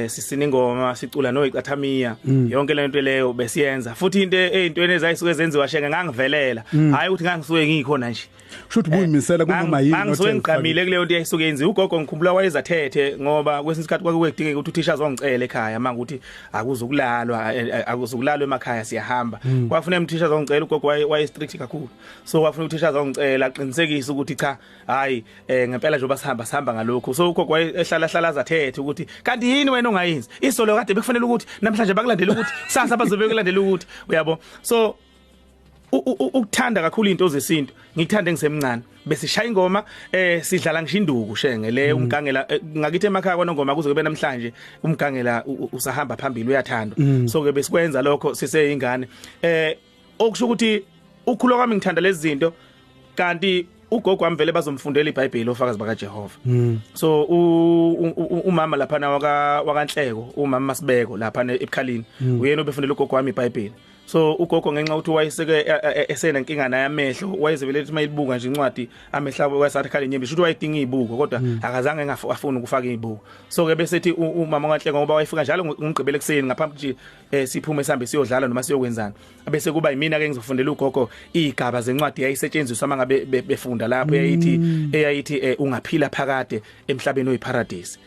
Sisina ingoma, sicula noyicathamiya, yonke lento leyo besiyenza. Futhi into ezintweni ezayisuke zenziwa shenge ngangivelela, hayi ukuthi ngangisuke ngikhona nje. Kusho ukuthi ubuyimisela kunoma yini ngangisuke ngiqhamile kuleyo nto eyayisuke yenziwa. Ugogo ngikhumbula wayezathethe, ngoba kwesinye isikhathi kwakudingeka ukuthi uthisha azongicela ekhaya manje ukuthi akuzukulalwa emakhaya siyahamba. Kwafuneka umthisha azongicela, ugogo waye strict kakhulu. So kwafuneka uthisha azongicela aqinisekise ukuthi cha hayi ngempela nje basihamba ngalokho. So ugogo wayehlala hlala azathethe ukuthi kanti yini wena ongayenzi isolo kade bekufanele ukuthi namhlanje bakulandele ukuthi kusasa bazobe bekulandela ukuthi uyabo. So ukuthanda kakhulu into zesintu ngikuthanda ngisemncane, besishaya ingoma sidlala ngisho induku shenge le umgangela ngakithi emakhaya kwanongoma kuze kube namhlanje umgangela usahamba phambili uyathandwa. So ke besikwenza lokho siseyingane. Okusho ukuthi ukhula kwami ngithanda lezi zinto, kanti ugogo wami vele bazomfundela iBhayibheli ofakazi bakaJehova. So umama lapha na wakaNhleko, umama Masibeko lapha eBukhalini, uyena obefundela ugogo wami iBhayibheli. So ugogo ngenxa ukuthi wayeseke esenenkinga naye amehlo, wayezevele ethi mayibuka nje incwadi amehlo abo wayesathi khala inyembe, shuthi wayidinga izibuko kodwa akazange afune ukufaka izibuko. So ke bese ethi umama kaNhleko, ngoba wayefika njalo ngumgqibelo ekseni ngaphambi nje siphume sihambe siyodlala noma siyokwenzana, bese kuba yimina ke ngizofundela ugogo igaba zencwadi yayisetshenziswa mangabe befunda lapho, eyayithi ungaphila phakade emhlabeni oyiparadise.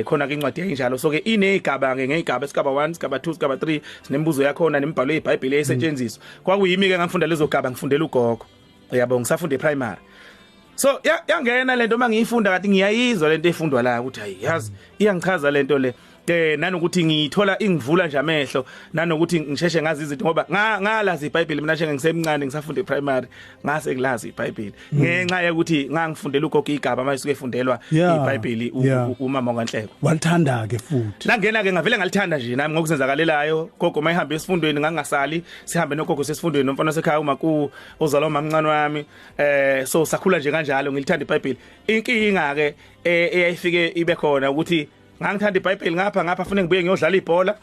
Khona ke incwadi yayinjalo. So ke inezigaba ke, ngezigaba, isigaba 1, isigaba 2, isigaba 3, sinemibuzo yakhona nemibhalo yeBhayibheli eyayisetshenziswa. Kwakuyimi ke ngangifunda lezo gaba, ngifundela ugogo, uyabo, ngisafunda eprimary. So yangena lento mangiyifunda kathi ngiyayizwa lento efundwa la, ukuthi hayi yazi iyangichaza lento le, nanokuthi ngiyithola ingivula nje amehlo, nanokuthi ngisheshe ngazi izinto, ngoba ngalazi iBhayibheli mina nje ngisemncane, ngisafunda eprimary ngase ngilazi iBhayibheli ngenxa yokuthi ngangifundela ugogo igaba mayisuke efundelwa iBhayibheli umama kaNhleko. Walithanda ke futhi langena ke, ngavele ngalithanda nje nami ngokuzenzakalelayo. Gogo mayihambe esifundweni ngangasali, sihambe nogogo sesifundweni nomfana osekhaya umaku ozalwa umamncane wami, so sakhula nje kanjalo ngilithanda iBhayibheli. Inkinga ke eyayifike ibe khona ukuthi ngangithanda iBhayibheli ngapha fune ngibuye ngiyodlala ibhola,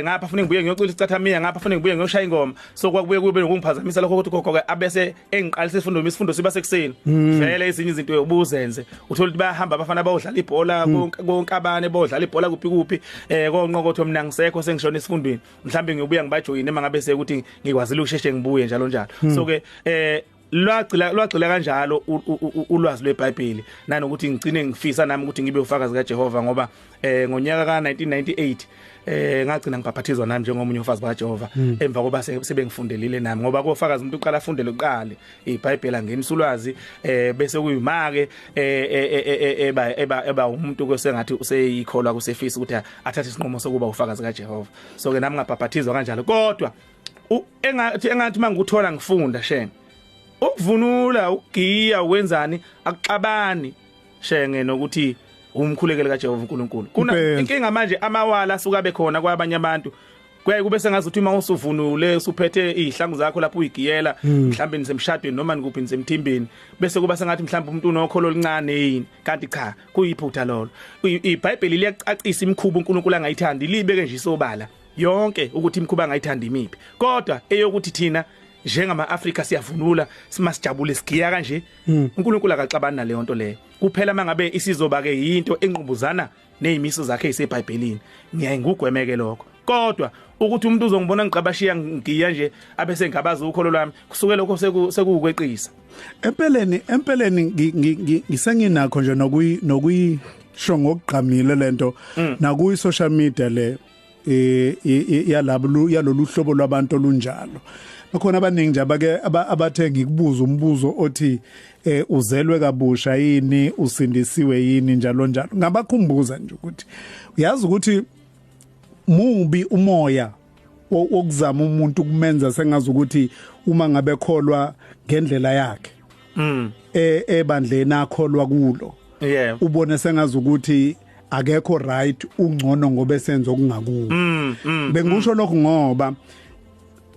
ngapha fune ngibuye ngiyocula isicathamiya, ngapha fune ngibuye ngiyoshaya ingoma. So kwakubuye kube nokungiphazamisa lokho ukuthi gogo ke abese engiqalisa isifundo, isifundo siba sekuseni vele ezinye izinto ubuzenze uthola ukuthi bayahamba abafana bayodlala ibhola konkabane, bayodlala ibhola kuphi kuphi, konqokotho, mina ngisekho sengishona esifundweni, mhlambe ngiyobuya ngibajoyine mangabe sekuthi ngikwazile ukusheshe ngibuye njalo njalo. So ke lwagcila kanjalo ulwazi lweBhayibheli, nanokuthi ngigcine ngifisa nami ukuthi ngibe ufakazi kaJehova, ngoba ngonyaka ka1998 ngagcina ngibhaphathizwa nami njengomunye ufakazi kaJehova, emva koba sebengifundelile nami, ngoba kofakazi umuntu uqala afundele uqale iBhayibheli angenisa ulwazi, bese kuyimake eba umuntu kwesengathi useyikholwa kusefisa ukuthi athathe isinqumo sokuba ufakazi kaJehova. So ke nami ngabhaphathizwa kanjalo, kodwa engathi mangikuthola ngifunda shenge ukuvunula, ukugiya, ukwenzani akuxabani shenge nokuthi umkhulekele kaJehova uNkulunkulu. Kuna inkinga manje amawala asuka bekhona kwabanye abantu, kuyaye kube sengazi ukuthi uma usuvunule usuphethe izihlangu zakho lapho uyigiyela, mhlawumbe nisemshadweni noma nikuphi nisemthimbeni, bese kuba sengathi mhlawumbe umuntu unokholo oluncane yini, kanti cha kuyiphutha lolo. iBhayibheli liyacacisa imikhuba uNkulunkulu angayithandi, libeke nje isobala yonke ukuthi imikhuba angayithandi imiphi, kodwa eyokuthi thina njengama Afrika siyavunula simasijabule sigiya kanje, uNkulunkulu akaxabani naleyo nto leyo. Kuphela mangabe isizoba ke yinto enqubuzana nezimiso zakhe eziseBhayibhelini, ngiyaye ngugwemeke lokho. Kodwa ukuthi umuntu uzongibona ngiqabashiya ngigiya nje abese ngabaza ukholo lwami, kusuke lokho sekuwukweqisa. Empeleni ngisenginakho nje nokuyisho ngokugqamile lento nakuyi social media le yalabo yalolu hlobo lwabantu olunjalo. Bakhona abaningi nje abake abathe ngikubuza umbuzo othi uzelwe kabusha yini, usindisiwe yini, njalo njalo. Ngabakhumbuza nje ukuthi uyazi ukuthi mubi umoya wokuzama umuntu kumenza sengazi ukuthi uma ngabe kholwa ngendlela yakhe ebandleni akholwa kulo, ubone sengazi ukuthi akekho right, ungcono ngoba esenza okungakuwo. Bengisho lokho ngoba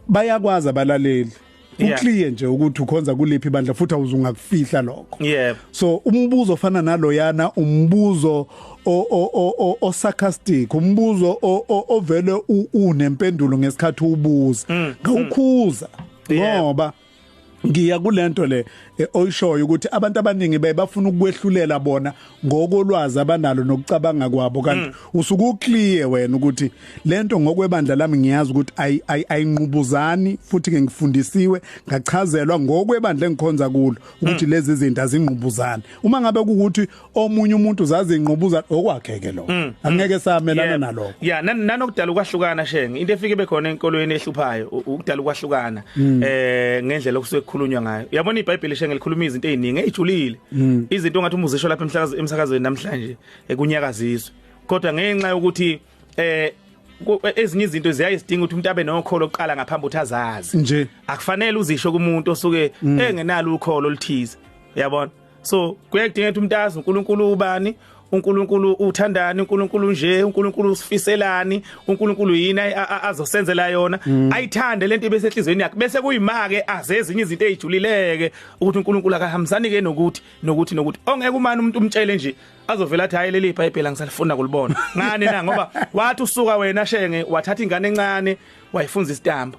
bayakwazi abalaleli uclear nje ukuthi ukhonza kuliphi ibandla, futhi awuzungakufihla lokho. So umbuzo ofana naloyana, umbuzo o sarcastic, umbuzo ovele unempendulo ngesikhathi ubuza, ngawukhuza ngoba ngiya kulento le oyishoyo ukuthi abantu abaningi bebafuna ukwehlulela bona ngokolwazi abanalo nokucabanga kwabo, kanti usuke uclear wena ukuthi lento ngokwebandla lami ngiyazi ukuthi ayinqubuzani, futhi ke ngifundisiwe ngachazelwa ngokwebandla engikhonza kulo ukuthi lezi izinto azinqubuzani. Uma ngabe kuukuthi omunye umuntu uzazi inqubuza okwakhe ke lokho, angeke samelana nalokho. Yeah, nanokudala ukwahlukana shenge, into efike bekhona enkolweni ehluphayo ukudala ukwahlukana ngendlela okusuke kukhulunywa ngayo. Uyabona iBhayibheli shenge likhuluma izinto eziningi ezijulile, izinto ongathi umuzisho lapha emsakazweni namhlanje ekunyakazizwe, kodwa ngenxa yokuthi ezinye izinto ziyayisidinga ukuthi umuntu abe nokholo oqala ngaphambi ukuthi azazi nje. Akufanele uzisho kumuntu osuke engenalo ukholo oluthize, uyabona. So kuyadinga ukuthi umuntu azi uNkulunkulu ubani, uNkulunkulu uthandani, uNkulunkulu nje, uNkulunkulu usifiselani, uNkulunkulu yini azosenzela yona, ayithande lento ibe sehlizweni yakhe, bese kuyimake azezinye izinto ezijulileke ukuthi uNkulunkulu akahambisani ke nokuthi nokuthi nokuthi. Ongeke umane umuntu umtshele nje azovela athi hayi leli iBhayibheli angisalifuna kulibona. Ngani na? Ngoba wathi usuka wena shenge wathatha ingane encane Wayifunza isitambo,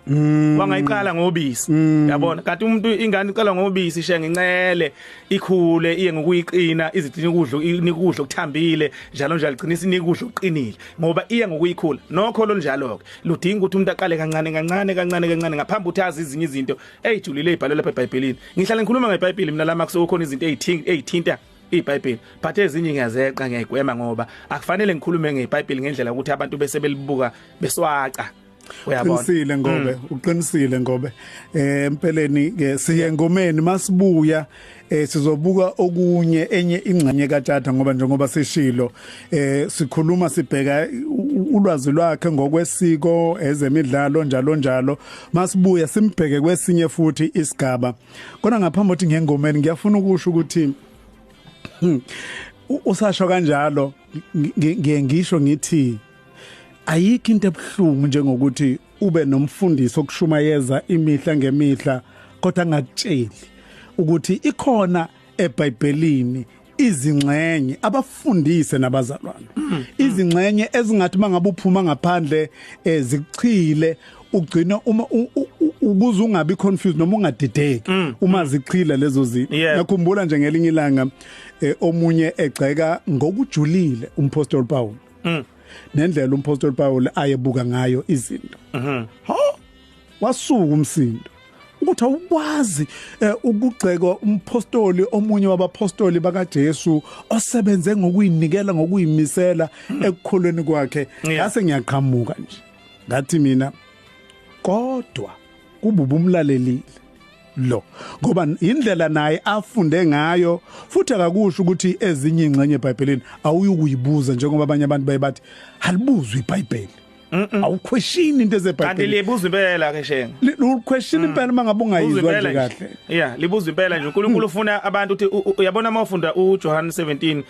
wangayiqala ngobisi, yabona. Kanti umuntu ingane iqala ngobisi ishe ngencele, ikhule iye ngokuyiqina, izigcina ukudla, inika ukudla okuthambile njalo njalo, igcina isinika ukudla okuqinile ngoba iye ngokuyikhula. Nokho lonjalo ke ludinga ukuthi umuntu aqale kancane kancane kancane kancane ngaphambi ukuthi azi ezinye izinto eyijulile ezibhalwe lapha eBhayibhelini. Ngihlale ngikhuluma ngeBhayibheli mina lama kusuke izinto ezithinta iBhayibheli, but ezinye ngiyazeqa, ngiyayigwema ngoba akufanele ngikhulume ngeBhayibheli ngendlela ukuthi abantu bese belibuka beswaca. Uyabona? Uqinisile Ngobe, uqinisile Ngobe. Empeleni ke siye ngomeni, masibuya sizobuka okunye, enye ingxenye kaTshatha, ngoba njengoba sishilo sikhuluma sibheka ulwazi lwakhe ngokwesiko, ezemidlalo, njalo njalo. Masibuya simbheke kwesinye futhi isigaba. Kodwa ngaphambi kokuthi ngengomeni, ngiyafuna ukusho ukuthi usasho kanjalo, ngiye ngisho ngithi ayikho into ebuhlungu njengokuthi ube nomfundisi okushumayeza imihla ngemihla kodwa angakutsheli ukuthi ikhona eBhayibhelini izingxenye abafundise nabazalwane, izingxenye ezingathi mangabe uphuma ngaphandle zikuchile, ugcina uma ukuze ungabi confused noma ungadideki uma zichila lezo zinto. Ngakhumbula nje ngelinye ilanga omunye egxeka ngokujulile umpostoli Paul nendlela umpostoli Paul ayebuka ngayo izinto. Ha, wasuka umsindo ukuthi awukwazi ukugxeka umpostoli, omunye wabapostoli bakaJesu osebenze ngokuyinikela, ngokuyimisela ekukholweni kwakhe. Ngase ngiyaqhamuka nje ngathi mina, kodwa kububa umlalelile lo, ngoba indlela naye afunde ngayo, futhi akakusho ukuthi ezinye ingxenye eBhayibhelini awuyukuyibuza, njengoba abanye abantu baye bathi alibuzwe iBhayibheli, awuquestion into Kanti ezeBhayibheli. Libuza impela ke, Shenge. Uquestion impela mangabe ungayizwa nje kahle. Yeah, libuza impela nje. uNkulunkulu ufuna abantu ukuthi uyabona uma ufunda uJohn 17,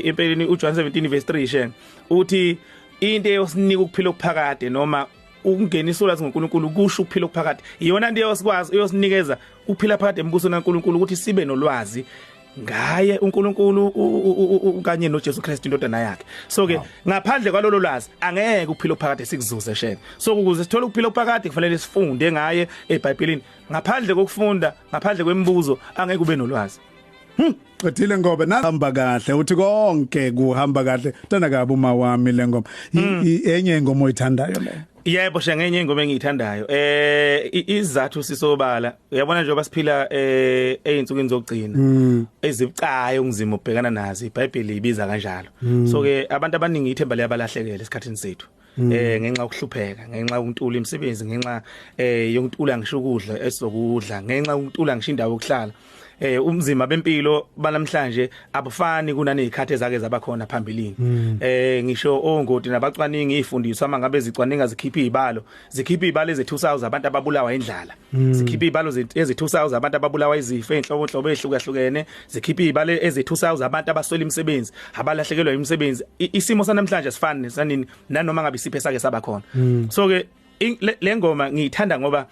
empeleni uJohn 17 verse 3, Shenge, uthi into eyosinika ukuphila okuphakade, noma ukungenisa ulwazi ngoNkulunkulu kusho ukuphila okuphakade, iyona into eyosikwazi eyosinikeza ukuphila phakade embusweni kaNkulunkulu, ukuthi sibe nolwazi ngaye uNkulunkulu kanye noJesu Kristu indodana yakhe. So ke ngaphandle kwalolo lwazi angeke ukuphila okuphakade sikuzuze, Shenge. So ukuze sithole ukuphila okuphakade kufanele sifunde ngaye eBhayibhelini. Ngaphandle kokufunda, ngaphandle kwemibuzo, angeke ube nolwazi. Qedile Ngobe, nahamba kahle, uthi konke kuhamba kahle. Tanda kabi uma wami le ngoma. Enye ingoma oyithandayo le? Yebo Shenge, enye ingoma engiyithandayo. Izathu sisobala. Uyabona njengoba siphila einsukwini zokugcina ezibucayo, ngizima ubhekana nazo, iBhayibheli ibiza kanjalo. So ke abantu abaningi ithemba liyabalahlekela esikhathini sethu, ngenxa yokuhlupheka, ngenxa yokuntula imisebenzi, ngenxa yokuntula ngisho ukudla esizokudla, ngenxa yokuntula ngisho indawo yokuhlala. Umzima bempilo banamhlanje abufani kunanezikhathi ezake zabakhona phambilini. Ngisho ongoti nabacwaningi izifundiswa mangabe zicwaninga zikhipha izibalo, zikhipha izibalo ezi2000 abantu ababulawa indlala, zikhipha izibalo ezi2000 abantu ababulawa izifo ezinhlobonhlobo ezihlukahlukene, zikhipha izibalo ezi2000 abantu abaswela imisebenzi, abalahlekelwa imisebenzi. Isimo sanamhlanje sifani nesanini nanoma ngabe isiphe sake saba khona. So ke le ngoma ngiyithanda ngoba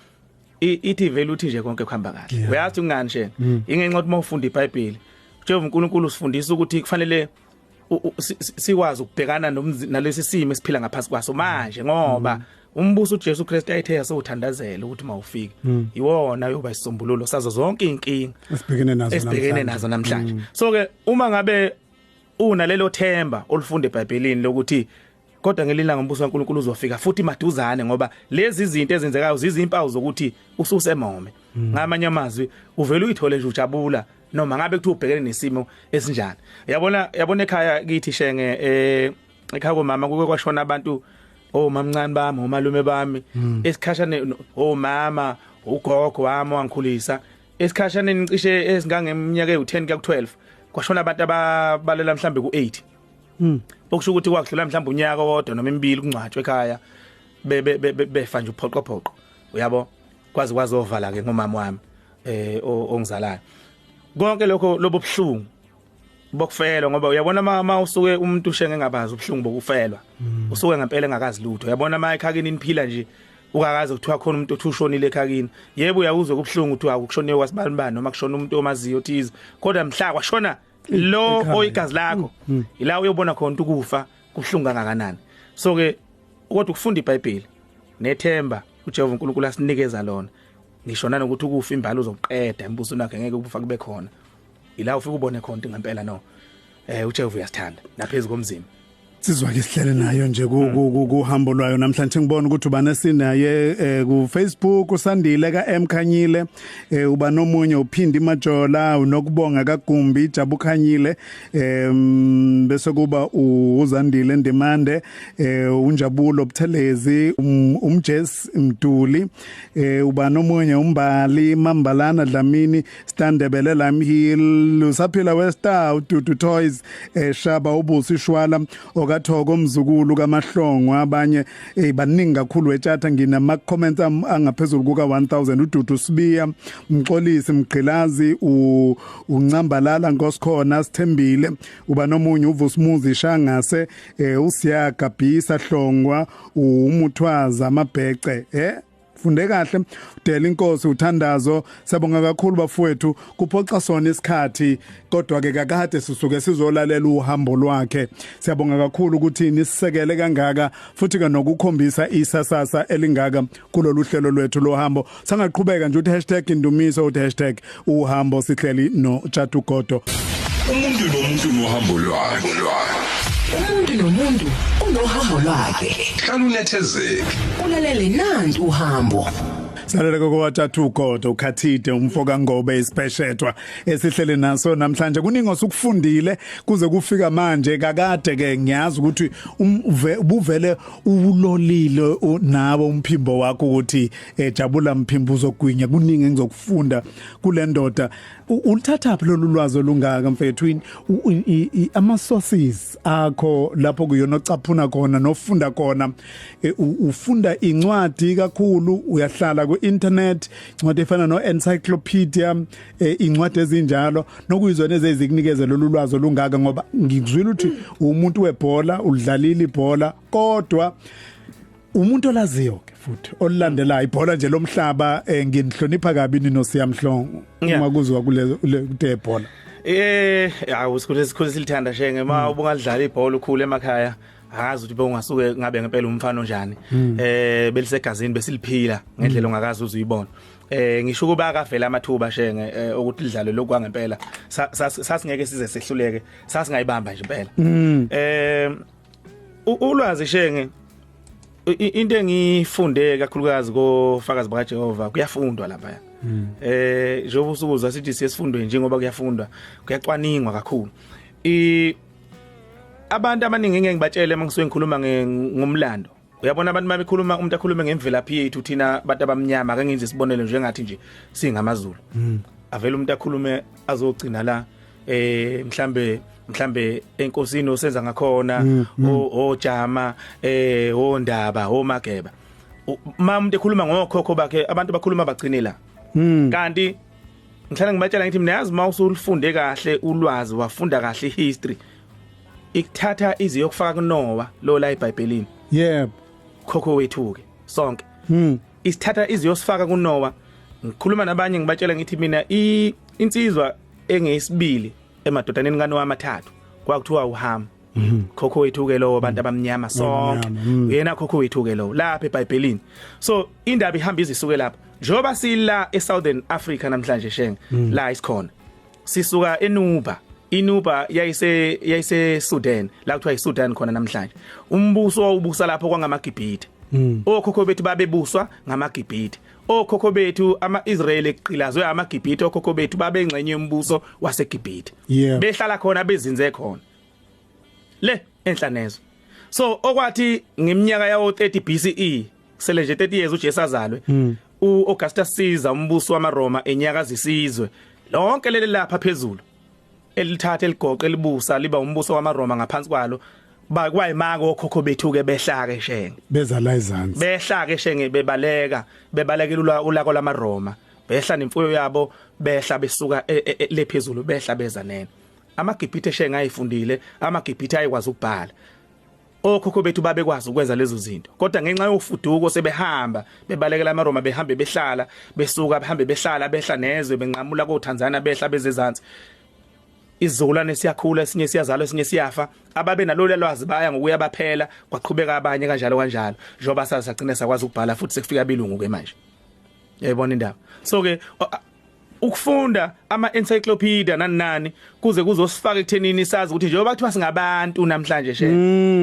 ithi vele uthi nje konke kuhamba kahle. Uyazi kungani, Shenge? Ingenxa ukuthi mawufunda iBhayibheli, Jehova uNkulunkulu usifundisa ukuthi kufanele sikwazi ukubhekana nalesi simo esiphila ngaphansi kwaso manje, ngoba umbuso uJesu Kristu ayithe yasewuthandazela ukuthi mawufike iwona yoba isisombululo sazo zonke inkinga esibhekene nazo. Esibhekene nazo namhlanje. So ke uma ngabe unalelo themba olufunda eBhayibhelini lokuthi kodwa ngelinye ilanga umbuso kaNkulunkulu uzofika futhi maduzane, ngoba lezi izinto ezenzekayo zizimpawu zokuthi ususemome, ngamanye amazwi uvela uyithole nje ujabula noma ngabe kuthiwa ubhekene nesimo esinjani. Yabona, yabona ekhaya kithi, Shenge, ekhaya komama kuke kwashona abantu, omamncane bami, omalume bami, esikhashane omama, ugogo wami wangikhulisa, esikhashaneni cishe esingangeminyaka ewu10 kuya ku12 kwashona abantu ababalela mhlambe ku8. Okusho ukuthi kwakudlula mhlawumbe unyaka owodwa noma emibili kungcwatshwe ekhaya, befa nje uphoqo phoqo, uyabo. Kwazi kwazovala ke ngomama wami ongizalayo. Konke lokho lobo buhlungu bokufelwa, ngoba uyabona ma usuke umuntu ushenge engabazi ubuhlungu bokufelwa, usuke ngempela engakazi lutho. Uyabona ma ekhakini niphila nje ukakaze kuthiwa khona umuntu othi ushonile ekhakini, yebo uyawuzwa kubuhlungu kuthiwa akushoniwe kwasibanibani noma kushona umuntu omaziyo othize, kodwa mhla kwashona lo Ekhaya. Oyigazi lakho, ila uyobona khona ukuthi ukufa kubuhlungu kangakanani. So ke kodwa ukufunda iBhayibheli Nethemba uJehova uNkulunkulu asinikeza lona, ngisho nanokuthi ukufa imbala uzoqeda embusweni wakhe, ngeke ukufa kube khona. Ila ufika ubone khona ngempela no uJehova uyasithanda naphezulu komzimba. Sizwa ke sihlele nayo nje kuhambo lwayo namhlanje. Ngibona ukuthi ubani sinaye ku Facebook, uSandile ka Mkhanyile, uba nomunye uPhindi Majola, unokubonga kaGumbi Jabukhanyile, bese kuba uZandile Ndimande, uNjabulo Buthelezi, umJess Mduli, uba nomunye uMbali Mambalana Dlamini, Standebele Lamhill, usaphila Westar, uDudu Toys, Shaba uBusi Shwala, okathoko umzukulu kaMahlongo, abanye baningi kakhulu wetshatha. Nginama comments angaphezulu kuka 1000. uDudu Sibiya, Mxolisi Mgqilazi, uNcambalala Nkosikhona, Sithembile, uba nomunye uVusimuzi Shangase, uSiyaga Bhisa Hlongwa, uMuthwaza Amabhece, funde kahle Dela inkosi uthandazo. Siyabonga kakhulu bafowethu, kuphoxa sona isikhathi kodwa ke kakade sisuke sizolalela uhambo lwakhe. Siyabonga kakhulu ukuthi nisisekele kangaka futhi ke nokukhombisa isasasa elingaka kulolu hlelo lwethu lohambo. Sangaqhubeka nje uthi #Indumiso, uthi #uhambo. Sihleli no Tshatu Godo. Umuntu nomuntu nohambo lwakhe. Umuntu nomuntu unohambo lwakhe. Hlala unethezeke. Ulalele nantu uhambo. Salele kokwathathu uGodo ukhathide umfoka Ngobe isipeshetwa esihlele naso namhlanje. Kuningi osukufundile kuze kufika manje. Kakade ke ngiyazi ukuthi ubuvele ulolile nawe umphimbo wakho ukuthi jabula mphimbo uzogwinya. Kuningi engizokufunda kule ndoda. Ulithatha phi lolu lwazi olungaka mfethu? Ama sources akho lapho kuyona ocaphuna khona nofunda khona, ufunda incwadi kakhulu, uyahlala ku internet, incwadi efana no encyclopedia, incwadi ezinjalo nokuyizona ezizikunikeza lolu lwazi olungaka? Ngoba ngikuzwile ukuthi umuntu webhola, udlalile ibhola, kodwa umuntu olaziyo ke futhi olulandelayo ibhola nje lomhlaba. Nginihlonipha kabi ninoSiyamhlongo uma kuzwa kule ebhola. Hawu, isikhulu silithanda shenge ma ubungadlala ibhola ukhulu emakhaya, akazi ukuthi bongasuke ngabe ngempela umfana onjani. Belisegazini, besiliphila ngendlela ongakazi uzuyibona. Ngisho kuba akavela amathuba shenge ukuthi lidlale lokwa ngempela, sasingeke size sehluleke, sasingayibamba nje impela. Ulwazi shenge, into engifunde kakhulukazi kofakazi bakaJehova, kuyafundwa lapha. Njengoba usukuzwa sithi siyesifundweni njengoba kuyafundwa, kuyacwaningwa kakhulu. Abantu abaningi ngeke ngibatshele mangisuke ngikhuluma ngomlando. Uyabona abantu mabekhuluma, umuntu akhulume ngemvelaphi yethu thina abantu abamnyama, ake ngenze isibonelo njengathi nje singamaZulu. Avela umuntu akhulume azogcina la mhlambe enkosini osenza ngakhona, ojama, ondaba, omageba. Ma umuntu ekhuluma ngokhokho bakhe, abantu bakhuluma bagcine la. Kanti ngihlala ngibatshela ngithi mina yazi mawusulifunde kahle ulwazi, wafunda kahle history, ikuthatha iziyokufaka kuNoah lo la eBhayibhelini. Yebo. Khokho wethu ke sonke. Isithatha iziyosifaka kuNoah. Ngikhuluma nabanye ngibatshela ngithi mina insizwa engeyisibili emadodaneni kaNoah amathathu kwakuthiwa uHam. Khokho wethu ke lo, abantu abamnyama sonke. Uyena khokho wethu ke lo lapha eBhayibhelini. So indaba ihamba izisuke lapha. Njengoba sila eSouthern Africa namhlanje shenge la isikhona. Sisuka eNuba. Inuba yayise Sudan, la kuthiwa iSudan khona namhlanje. Umbuso owubusa lapho kwangamaGibhithe. Okhokho bethu babebuswa ngamaGibhithe. Okhokho bethu ama-Israyeli eqilazwe amaGibhithe, okhokho bethu babengxenye yombuso waseGibhithe. Behlala khona, bezinze khona le enhla nezwe. So okwathi ngeminyaka yawo 30 BCE, sele nje 30 years uJesu azalwe, uAugustus Caesar umbuso wamaRoma enyakaza isizwe lonke leli lapha phezulu, elithatha eligoqe elibusa liba umbuso wamaRoma ngaphansi kwalo. Bakwayimaka okhokho bethu ke behla ke shenge, beza la ezansi, behla ke shenge, bebaleka, bebalekela ulako lamaRoma, behla nemfuyo yabo, behla besuka le phezulu, behla beza nene. AmaGibhithe shenge ayifundile, amaGibhithe ayikwazi ukubhala. Okhokho bethu babekwazi ukwenza lezo zinto, kodwa ngenxa yofuduko sebehamba bebalekela amaRoma, behambe behlala, besuka behambe behlala, behla nezwe, benqamula koTanzania, behla bezezansi. Isizukulwane siyakhula, esinye siyazalwa, esinye siyafa. Ababe nalolu lwazi baya ngokuya baphela, kwaqhubeka abanye kanjalo kanjalo, njengoba sasagcina sakwazi ukubhala futhi sekufika abelungu ke manje. Uyayibona indaba? So ke ukufunda ama encyclopedia nani nani kuze kuzosifaka ekuthenini sazi ukuthi njengoba kuthiwa singabantu namhlanje she,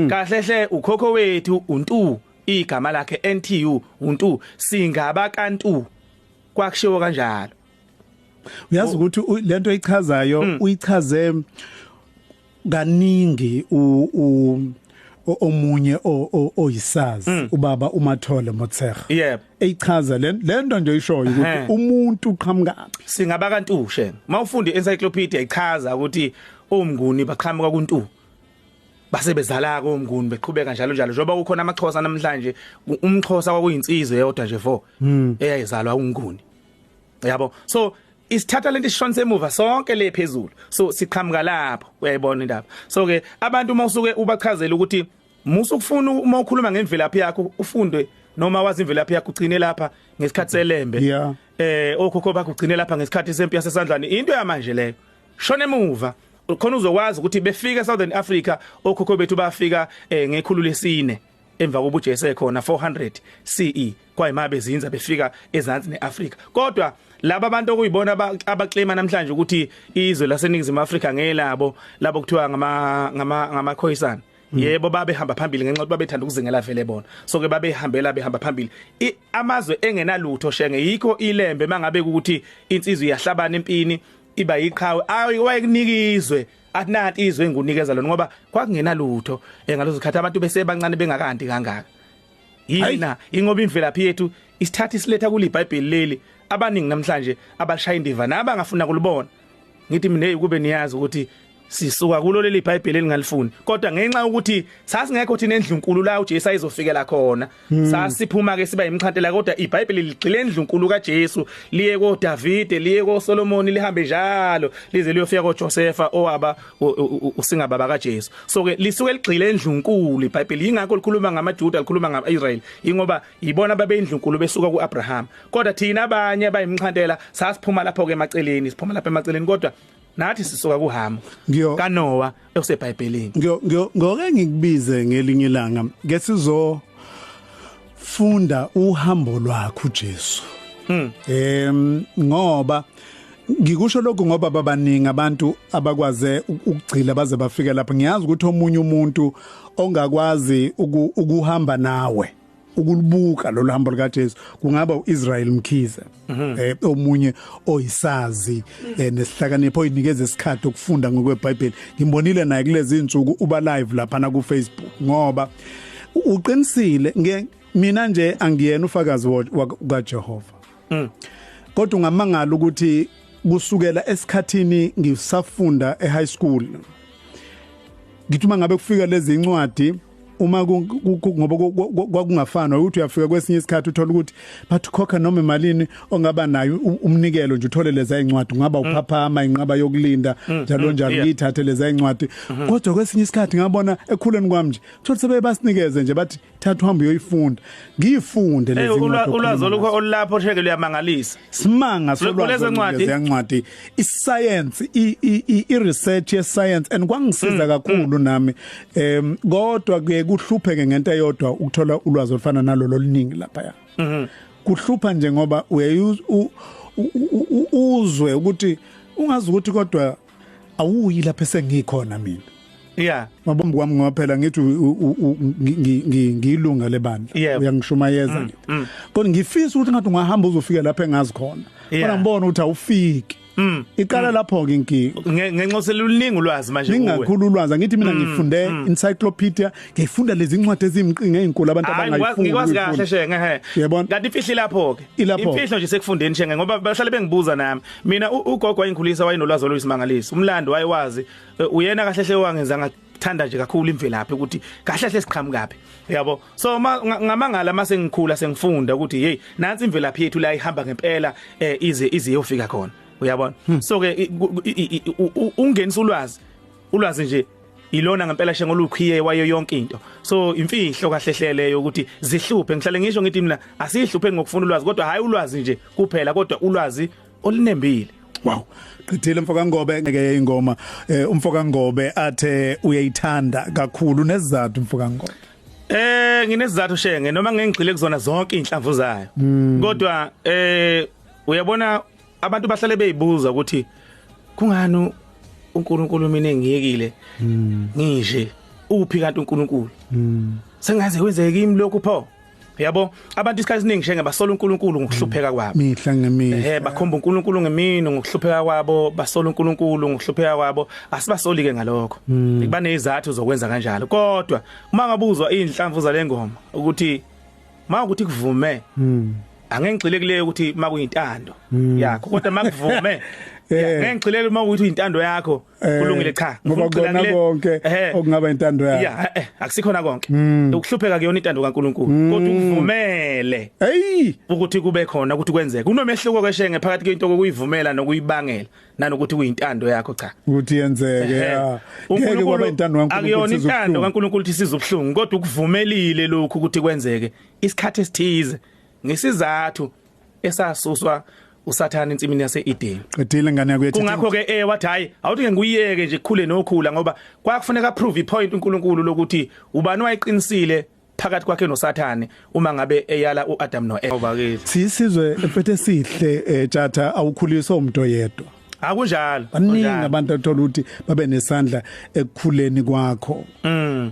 kahle hle ukhokho wethu uNtu, igama lakhe NTU, uNtu, singaba kaNtu, kwakushiwo kanjalo. Uyazi ukuthi lento oyichazayo uyichaze kaningi omunye oyisazi, ubaba uMathole Motshekga. Eyichaza lento nje oyishoyo ukuthi umuntu uqhamuka singaba kaNtu she. Mawufunda encyclopedia ichaza ukuthi omnguni baqhamuka kuNtu, basebezala komnguni beqhubeka njalo njalo, njengoba kukhona amaXhosa namhlanje. UmXhosa kwakuyinsizwe eyodwa nje 4 eyayizalwa uNguni, yabo. So isithatha lento isishonise emuva sonke le phezulu, so siqhamuka lapho. Uyayibona indaba? So ke abantu uma usuke ubachazela ukuthi musu ukufuna, uma ukhuluma ngemvelaphi yakho ufunde noma wazi imvelaphi yakho, ugcine lapha ngesikhathi seLembe, okhokho bakho ugcine lapha ngesikhathi sempi yasesandlwane, into yamanje leyo. Shona emuva khona uzokwazi ukuthi befika eSouthern Africa okhokho bethu bafika ngekhulu lesine emva kokuba uJesu ekhona, 400 CE, kwayima bezinza befika ezansi neAfrika. Kodwa laba abantu okuyibona abaclaima namhlanje ukuthi izwe laseNingizimu Afrika ngelabo, labo kuthiwa ngama ngama ngamaKhoisan, yebo babehamba phambili ngenxa yokuthi babethanda ukuzingela vele bona. So ke babehambela behamba phambili amazwe engenalutho shenge. Yikho iLembe mangabe ukuthi insizwe iyahlabana empini iba yiqhawe, wayekunika izwe, athi nanti izwe engunikeza lona, ngoba kwakungenalutho ngalezo sikhathi, abantu besebancane bengakanti kangaka. Yini na? Ingoba imvelaphi yethu isithatha isiletha kuliBhayibheli leli abaningi namhlanje abashaya indiva nabangafuna kulibona. Ngithi mina, hey, kube niyazi ukuthi sisuka kulo leli iBhayibheli elingalifuni, kodwa ngenxa yokuthi sasingekho thina endlunkulu la uJesu ayizofikela khona, sasiphuma ke siba imxhantela. Kodwa iBhayibheli ligxile endlunkulu kaJesu, liye koDavide, liye koSolomon, lihambe njalo lize liyofika koJosepha owaba usingababa kaJesu. So ke lisuke ligxile endlunkulu iBhayibheli, ingakho likhuluma ngamaJuda, likhuluma ngamaIsrael, ingoba ibona babe indlunkulu besuka kuAbraham. Kodwa thina abanye abayimxhantela sasiphuma lapho ke emaceleni, siphuma lapha emaceleni, kodwa nathi sisuka kuHamu kaNoah oseBhayibhelini. Ngoke ngikubize ngelinye ilanga ke sizo funda uhambo lwakho uJesu. Ngoba ngikusho lokhu ngoba babaningi abantu abakwaze ukugcila baze bafike lapha. Ngiyazi ukuthi omunye umuntu ongakwazi ukuhamba nawe ukulibuka lolu hambo lika Jesu kungaba uIsrael Mkhize, omunye oyisazi nesihlakanipho oyinikeza isikhathi ukufunda ngokweBhayibheli. Ngimbonile naye kulezi insuku uba live lapha na ku Facebook, ngoba uqinisile. Mina nje angiyena ufakazi kaJehova, kodwa ungamangala ukuthi kusukela esikhathini ngisafunda e-high school, ngithi uma ngabe kufika lezi incwadi, uma ngoba kwakungafani ukuthi uyafika kwesinye isikhathi uthola ukuthi bathi khokha noma imalini ongaba nayo, umnikelo nje, uthole leza incwadi, ungaba uPhaphama, Inqaba Yokulinda, njalo njalo, ngiyithathe leza incwadi. Kodwa kwesinye isikhathi ngabona ekhuleni kwami nje, thola sebe basinikeze nje, bathi thatha uhambe uyoyifunda, ngiyifunde lezi incwadi. Ulwazi olukho olapho sheke luyamangalisa. Simanga solwazi Kulezo ncwadi? Lezincwadi, iscience, i research ye science, and kwangisiza kakhulu nami. Kodwa ke kuhlupheke ngento eyodwa, ukuthola ulwazi olufana nalolo oluningi lapha ya kuhlupha nje, ngoba uzwe ukuthi ungazi ukuthi kodwa awuyi lapha esengikhona mina. Mabombo kwami, ngoba phela ngithi ngiyilunga lebandla, uyangishumayeza ngithi, kodwa ngifisa ukuthi ngathi ungahamba uzofika lapha engazi khona, kodwa ngibona ukuthi awufiki. Iqala lapho ke inkinga. Ngenxa seluningi ulwazi manje kuwe. Ningakhulu ulwazi. Angithi mina ngifunde encyclopedia, ngifunda lezi incwadi ezimqinga ezinkulu abantu Hayi, abangayifuni. Ngikwazi kahle shenge, he. Uyabona? Kanti imfihlo lapho ke. Ilapho. Imfihlo nje sekufundeni shenge, ngoba bahlale bengibuza nami. Mina ugogo wayingikhulisa, wayenolwazi oluyisimangaliso. Umlando wayewazi. Uyena kahle hle wangenza ngathanda nje kakhulu imvelaphi, ukuthi kahle hle siqhamukaphi. Yabo. So ngamangala mase ngikhula sengifunda ukuthi hey, nansi imvelaphi yethu la ihamba ngempela, ize yofika khona. Uyabona? So ke ungenisa ulwazi. Ulwazi nje ilona ngempela shenge olukhiye wayo yonke into. So imfihlo kahle hleleyo ukuthi zihluphe, ngihlale ngisho ngithi mina asihluphe ngokufuna ulwazi, kodwa hayi ulwazi nje kuphela, kodwa ulwazi olunembile. Wow. Qedile mfoka Ngobe ke ingoma, umfoka Ngobe athe uyayithanda kakhulu, nesizathu mfoka Ngobe? Nginesizathu Shenge, noma ngengigxile kuzona zonke inhlamvu zayo. Kodwa uyabona abantu bahlale beyibuza ukuthi kungani uNkulunkulu mina engiyekile ngishe uphi kanti uNkulunkulu? Sengaze kwenzeke kimi lokhu pho. Yabo, abantu isikhathi esiningi Shenge basola uNkulunkulu ngokuhlupheka kwabo. Mihla ngemihla. Bakhomba uNkulunkulu ngemino ngokuhlupheka kwabo, basola uNkulunkulu ngokuhlupheka kwabo. Asibasoli ke ngalokho. Kuba nezizathu zokwenza kanjalo. Kodwa uma ngabuzwa inhlamvu zalengoma ukuthi mawukuthi kuvume, angengigxile kuleyo ukuthi makuyintando yakho, kodwa makuvume ngengigxilele uma ukuthi intando yakho kulungile, cha ngoba kona konke okungaba intando yakho. Yeah, akusikhona konke. Ukuhlupheka kuyona intando kaNkuluNkulu, kodwa ukuvumele ukuthi kube khona, ukuthi kwenzeke. Kunomehluko ke Shenge phakathi kwento kokuyivumela nokuyibangela nanokuthi kuyintando yakho, cha ukuthi yenzeke. Ngeke kwaba intando kaNkuluNkulu, akuyona intando kaNkuluNkulu ukuthi sizobuhlungu, kodwa ukuvumelile lokhu ukuthi kwenzeke isikhathi esithize ngesizathu esasuswa uSathane ensimini yaseEden. Qedile ngane yakho. Kungakho ke wathi hayi awuthi ke ngiyeke nje kukhule nokhula, ngoba kwakufuneka prove ipoint uNkulunkulu lokuthi ubani wayeqinisile phakathi kwakhe noSathane uma ngabe eyala uAdam noEva. Sisizwe mfethu esihle Tshatha, awukhuliswa umuntu oyedwa. Akunjalo. Baningi abantu athola ukuthi babe nesandla ekukhuleni kwakho.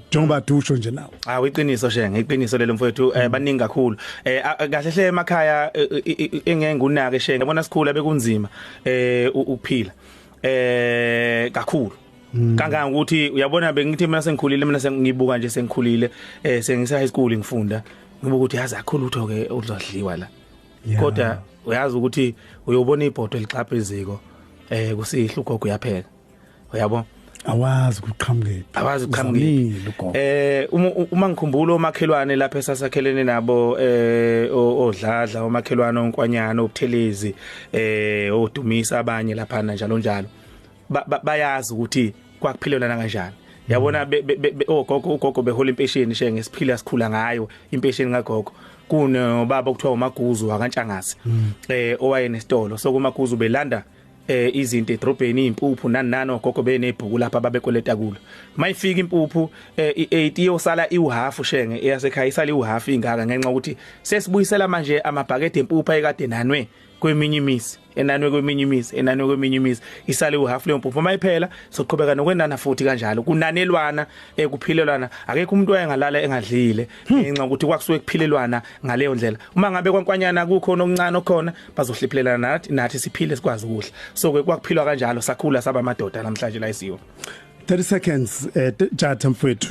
Njengoba dusho nje nawe. Hawu, iqiniso Shenge, iqiniso lelo mfowethu, baningi kakhulu. Kahle hle emakhaya engeke ngunake Shenge, yabona sikhula bekunzima ukuphila. Kakhulu. Kangangokuthi uyabona bengithi mina sengikhulile, mina sengibuka nje sengikhulile, sengise high school ngifunda, ngibuka ukuthi yazi akhulu utho ke uzodliwa la. Kodwa uyazi ukuthi uyobona ibhodo elixapha eziko kusihla ugogo uyapheka. Uyabo? Awazi kuqhamukephi. Awazi kuqhamukephi. Uma ngikhumbula omakhelwane lapha esasakhelene nabo, odladla omakhelwane onkwanyana obuthelezi, odumisa abanye lapha njalo njalo. Bayazi ukuthi kwakuphilelana kanjani. Yabona ogogo ugogo behola impesheni Shenge, siphila sikhula ngayo impesheni kagogo. Kunobaba okuthiwa uMaguzu wakaNtshangase owayenesitolo. So kuMaguzu belanda izinto edrobheni, impuphu nani nani, ogogo benebhuku lapha babekoleta kulo. Mayifika impuphu i8 iyosala iuhalf Shenge, eyasekhaya isala iuhalf ingaka, ngenxa ukuthi sesibuyisela manje amabhakede empuphu ayekade nanwe kweminye imizi, enanwe kweminye imizi, enanwe kweminye imizi, isale uhalf leyo mpuphu. Mayiphela soqhubeka nokwenana futhi kanjalo, kunanelwana, kuphilelwana. Akekho umuntu oyengalala engadlile ngenxa ukuthi kwakusuke kuphilelwana ngaleyo ndlela. Uma ngabe kwankwanyana kukhona okuncane okhona, bazohliphelelana nathi siphile sikwazi ukudla. So ke kwakuphilwa kanjalo, sakhula saba amadoda namhlanje la isiwe. 30 seconds Tshatha mfowethu,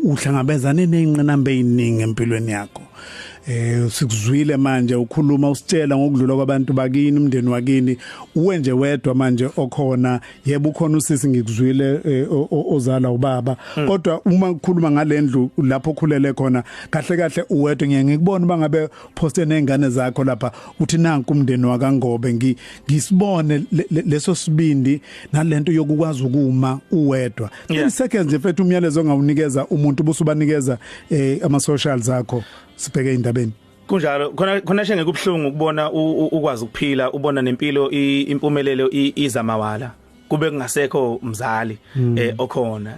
uhlangabezane nezingqinamba eziningi empilweni yakho. Sikuzwile manje ukhuluma usitshela ngokudlula kwabantu bakini, umndeni wakini, uwe nje wedwa manje okhona. Yebo ukhona usisi, ngikuzwile ozala ubaba, kodwa uma ukhuluma ngalendlu lapho okhulele khona kahle kahle uwedwa. Ngiye ngikubona bangabe poste nezingane zakho lapha uthi nanku umndeni wakaNgobe, ngisibone leso sibindi nalento yokukwazi ukuma uwedwa. 30 seconds mfethu, umyalezo ongawunikeza umuntu busubanikeza ama socials akho, sibheke indabeni. Kunjalo khona khona Shenge, kubhlungu ukubona ukwazi ukuphila, ubona nempilo impumelelo izamawala, kube kungasekho mzali okhona.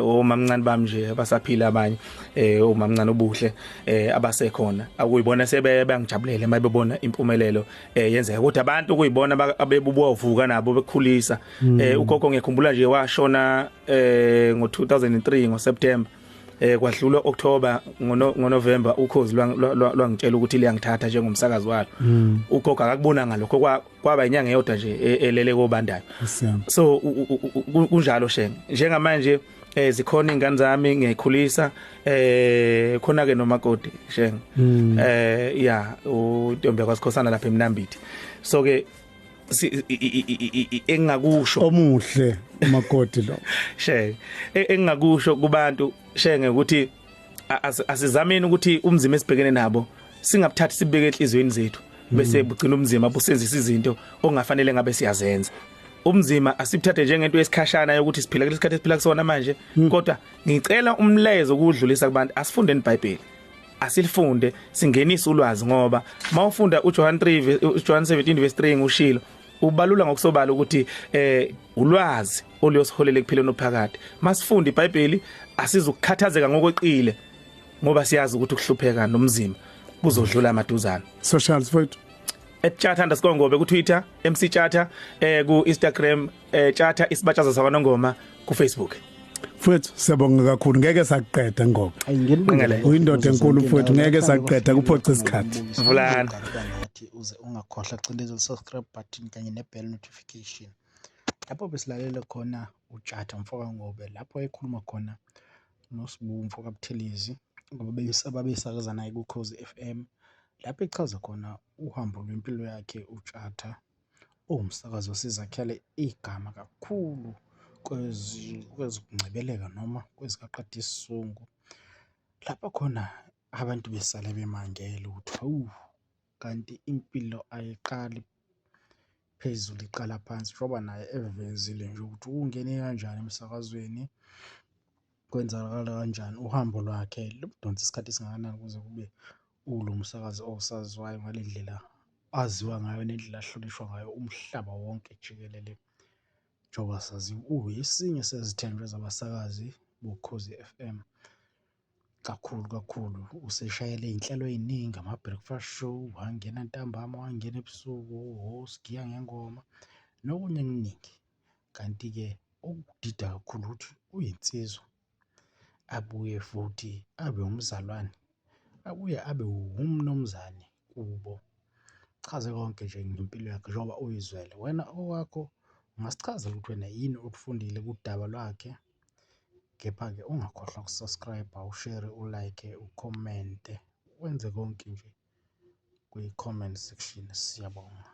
Omamncane bami nje abasaphila abanye, omamncane obuhle abasekhona, akuyibona sebeyangijabulela mayibona impumelelo yenzeka. Kodwa abantu kuyibona abebubovuka nabo bekukhulisa. Ugogo ngiyakhumbula nje washona ngo2003 ngoSeptember, kwadlula October, ngoNovember ukhozi lwangitshela ukuthi liyangithatha njengomsakazi walo. Ugogo akakubona ngalokho, kwaba inyanga eyodwa nje elele kobandayo. So kunjalo Shenge, njengamanje zikhona ingane zami ngiyayikhulisa, khona ke nomakoti Shenge, ya uNtombi kwaSikhosana lapha eMnambithi. So ke engakusho omuhle umakoti lo Shenge, engakusho kubantu Shenge ukuthi asizameni ukuthi umzima esibhekene nabo singabuthathi sibeke enhlizweni zethu, bese bugcina umzima busenzisa izinto ongafanele ngabe siyazenza. Umzima asibuthathe njengento yesikhashana yokuthi siphila kulesikhathi esiphila kusona manje, kodwa ngicela umlayezo ukudlulisa kubantu, asifundeni iBhayibheli. Asilifunde, singenise ulwazi, ngoba mawufunda uJohn 3, uJohn 17 verse 3, ngushilo ubalula ngokusobala ukuthi ulwazi oluyosiholela ekuphileni ophakade. Masifunda iBhayibheli asizukukhathazeka ngokweqile, ngoba siyazi ukuthi ukuhlupheka nomzimba kuzodlula amaduzane. Socials, mfowethu? @Tshatha_Ngobe ku Twitter, MC Tshatha ku Instagram, Tshatha Isibatshaza sakwaNongoma ku Facebook. Mfowethu, siyabonga kakhulu, ngeke sakuqeda ngoba Ayi, nginibingelele. Uyindoda enkulu, mfowethu, ngeke Kuzo zonke sakuqeda, indawo. kuphoqa isikhathi. Mvulana. Nathi uze ungakhohlwa cindezela subscribe button kanye ne-bell notification. Lapho besilalele khona uTshatha mfoka Ngobe, lapho ekhuluma khona noSibu mfoka Buthelezi, ngoba babesakaza naye kuKhozi FM, lapho echaza khona uhambo lwempilo yakhe uTshatha, owumsakazi osizakhele igama kakhulu kwezokungcebeleka noma kwezikaqeda isizungu, lapho khona abantu besale bemangele ukuthi hawu, kanti impilo ayiqali phezulu, iqala phansi, njengoba naye evezile nje ukuthi ungene kanjani emsakazweni, kwenzakala kanjani, uhambo lwakhe lumdonsa isikhathi esingakanani kuze kube ulo msakazi osaziwayo ngale ndlela aziwa ngayo nendlela ahlonishwa ngayo umhlaba wonke jikelele. Njengoba sazi, uyesinye sezithenjwa zabasakazi boKhozi FM kakhulu kakhulu. Useshayele iy'nhlelo ey'ningi, ama-breakfast show, wangena ntambama, wangena ebusuku, osigiya ngengoma nokunye okuningi. Kanti-ke okudida kakhulu ukuthi uyinsizwa, abuye futhi abe umzalwane, abuye abe wumnumzane kubo. Chaze konke nje ngempilo yakhe njengoba uyizwele. Wena owakho ungasichazela ukuthi wena yini okufundile kudaba lwakhe. Kepha-ke ungakhohlwa uku-subscribe, ushare, u-like, ukhomente, wenze konke nje kwi-comment section. Siyabonga.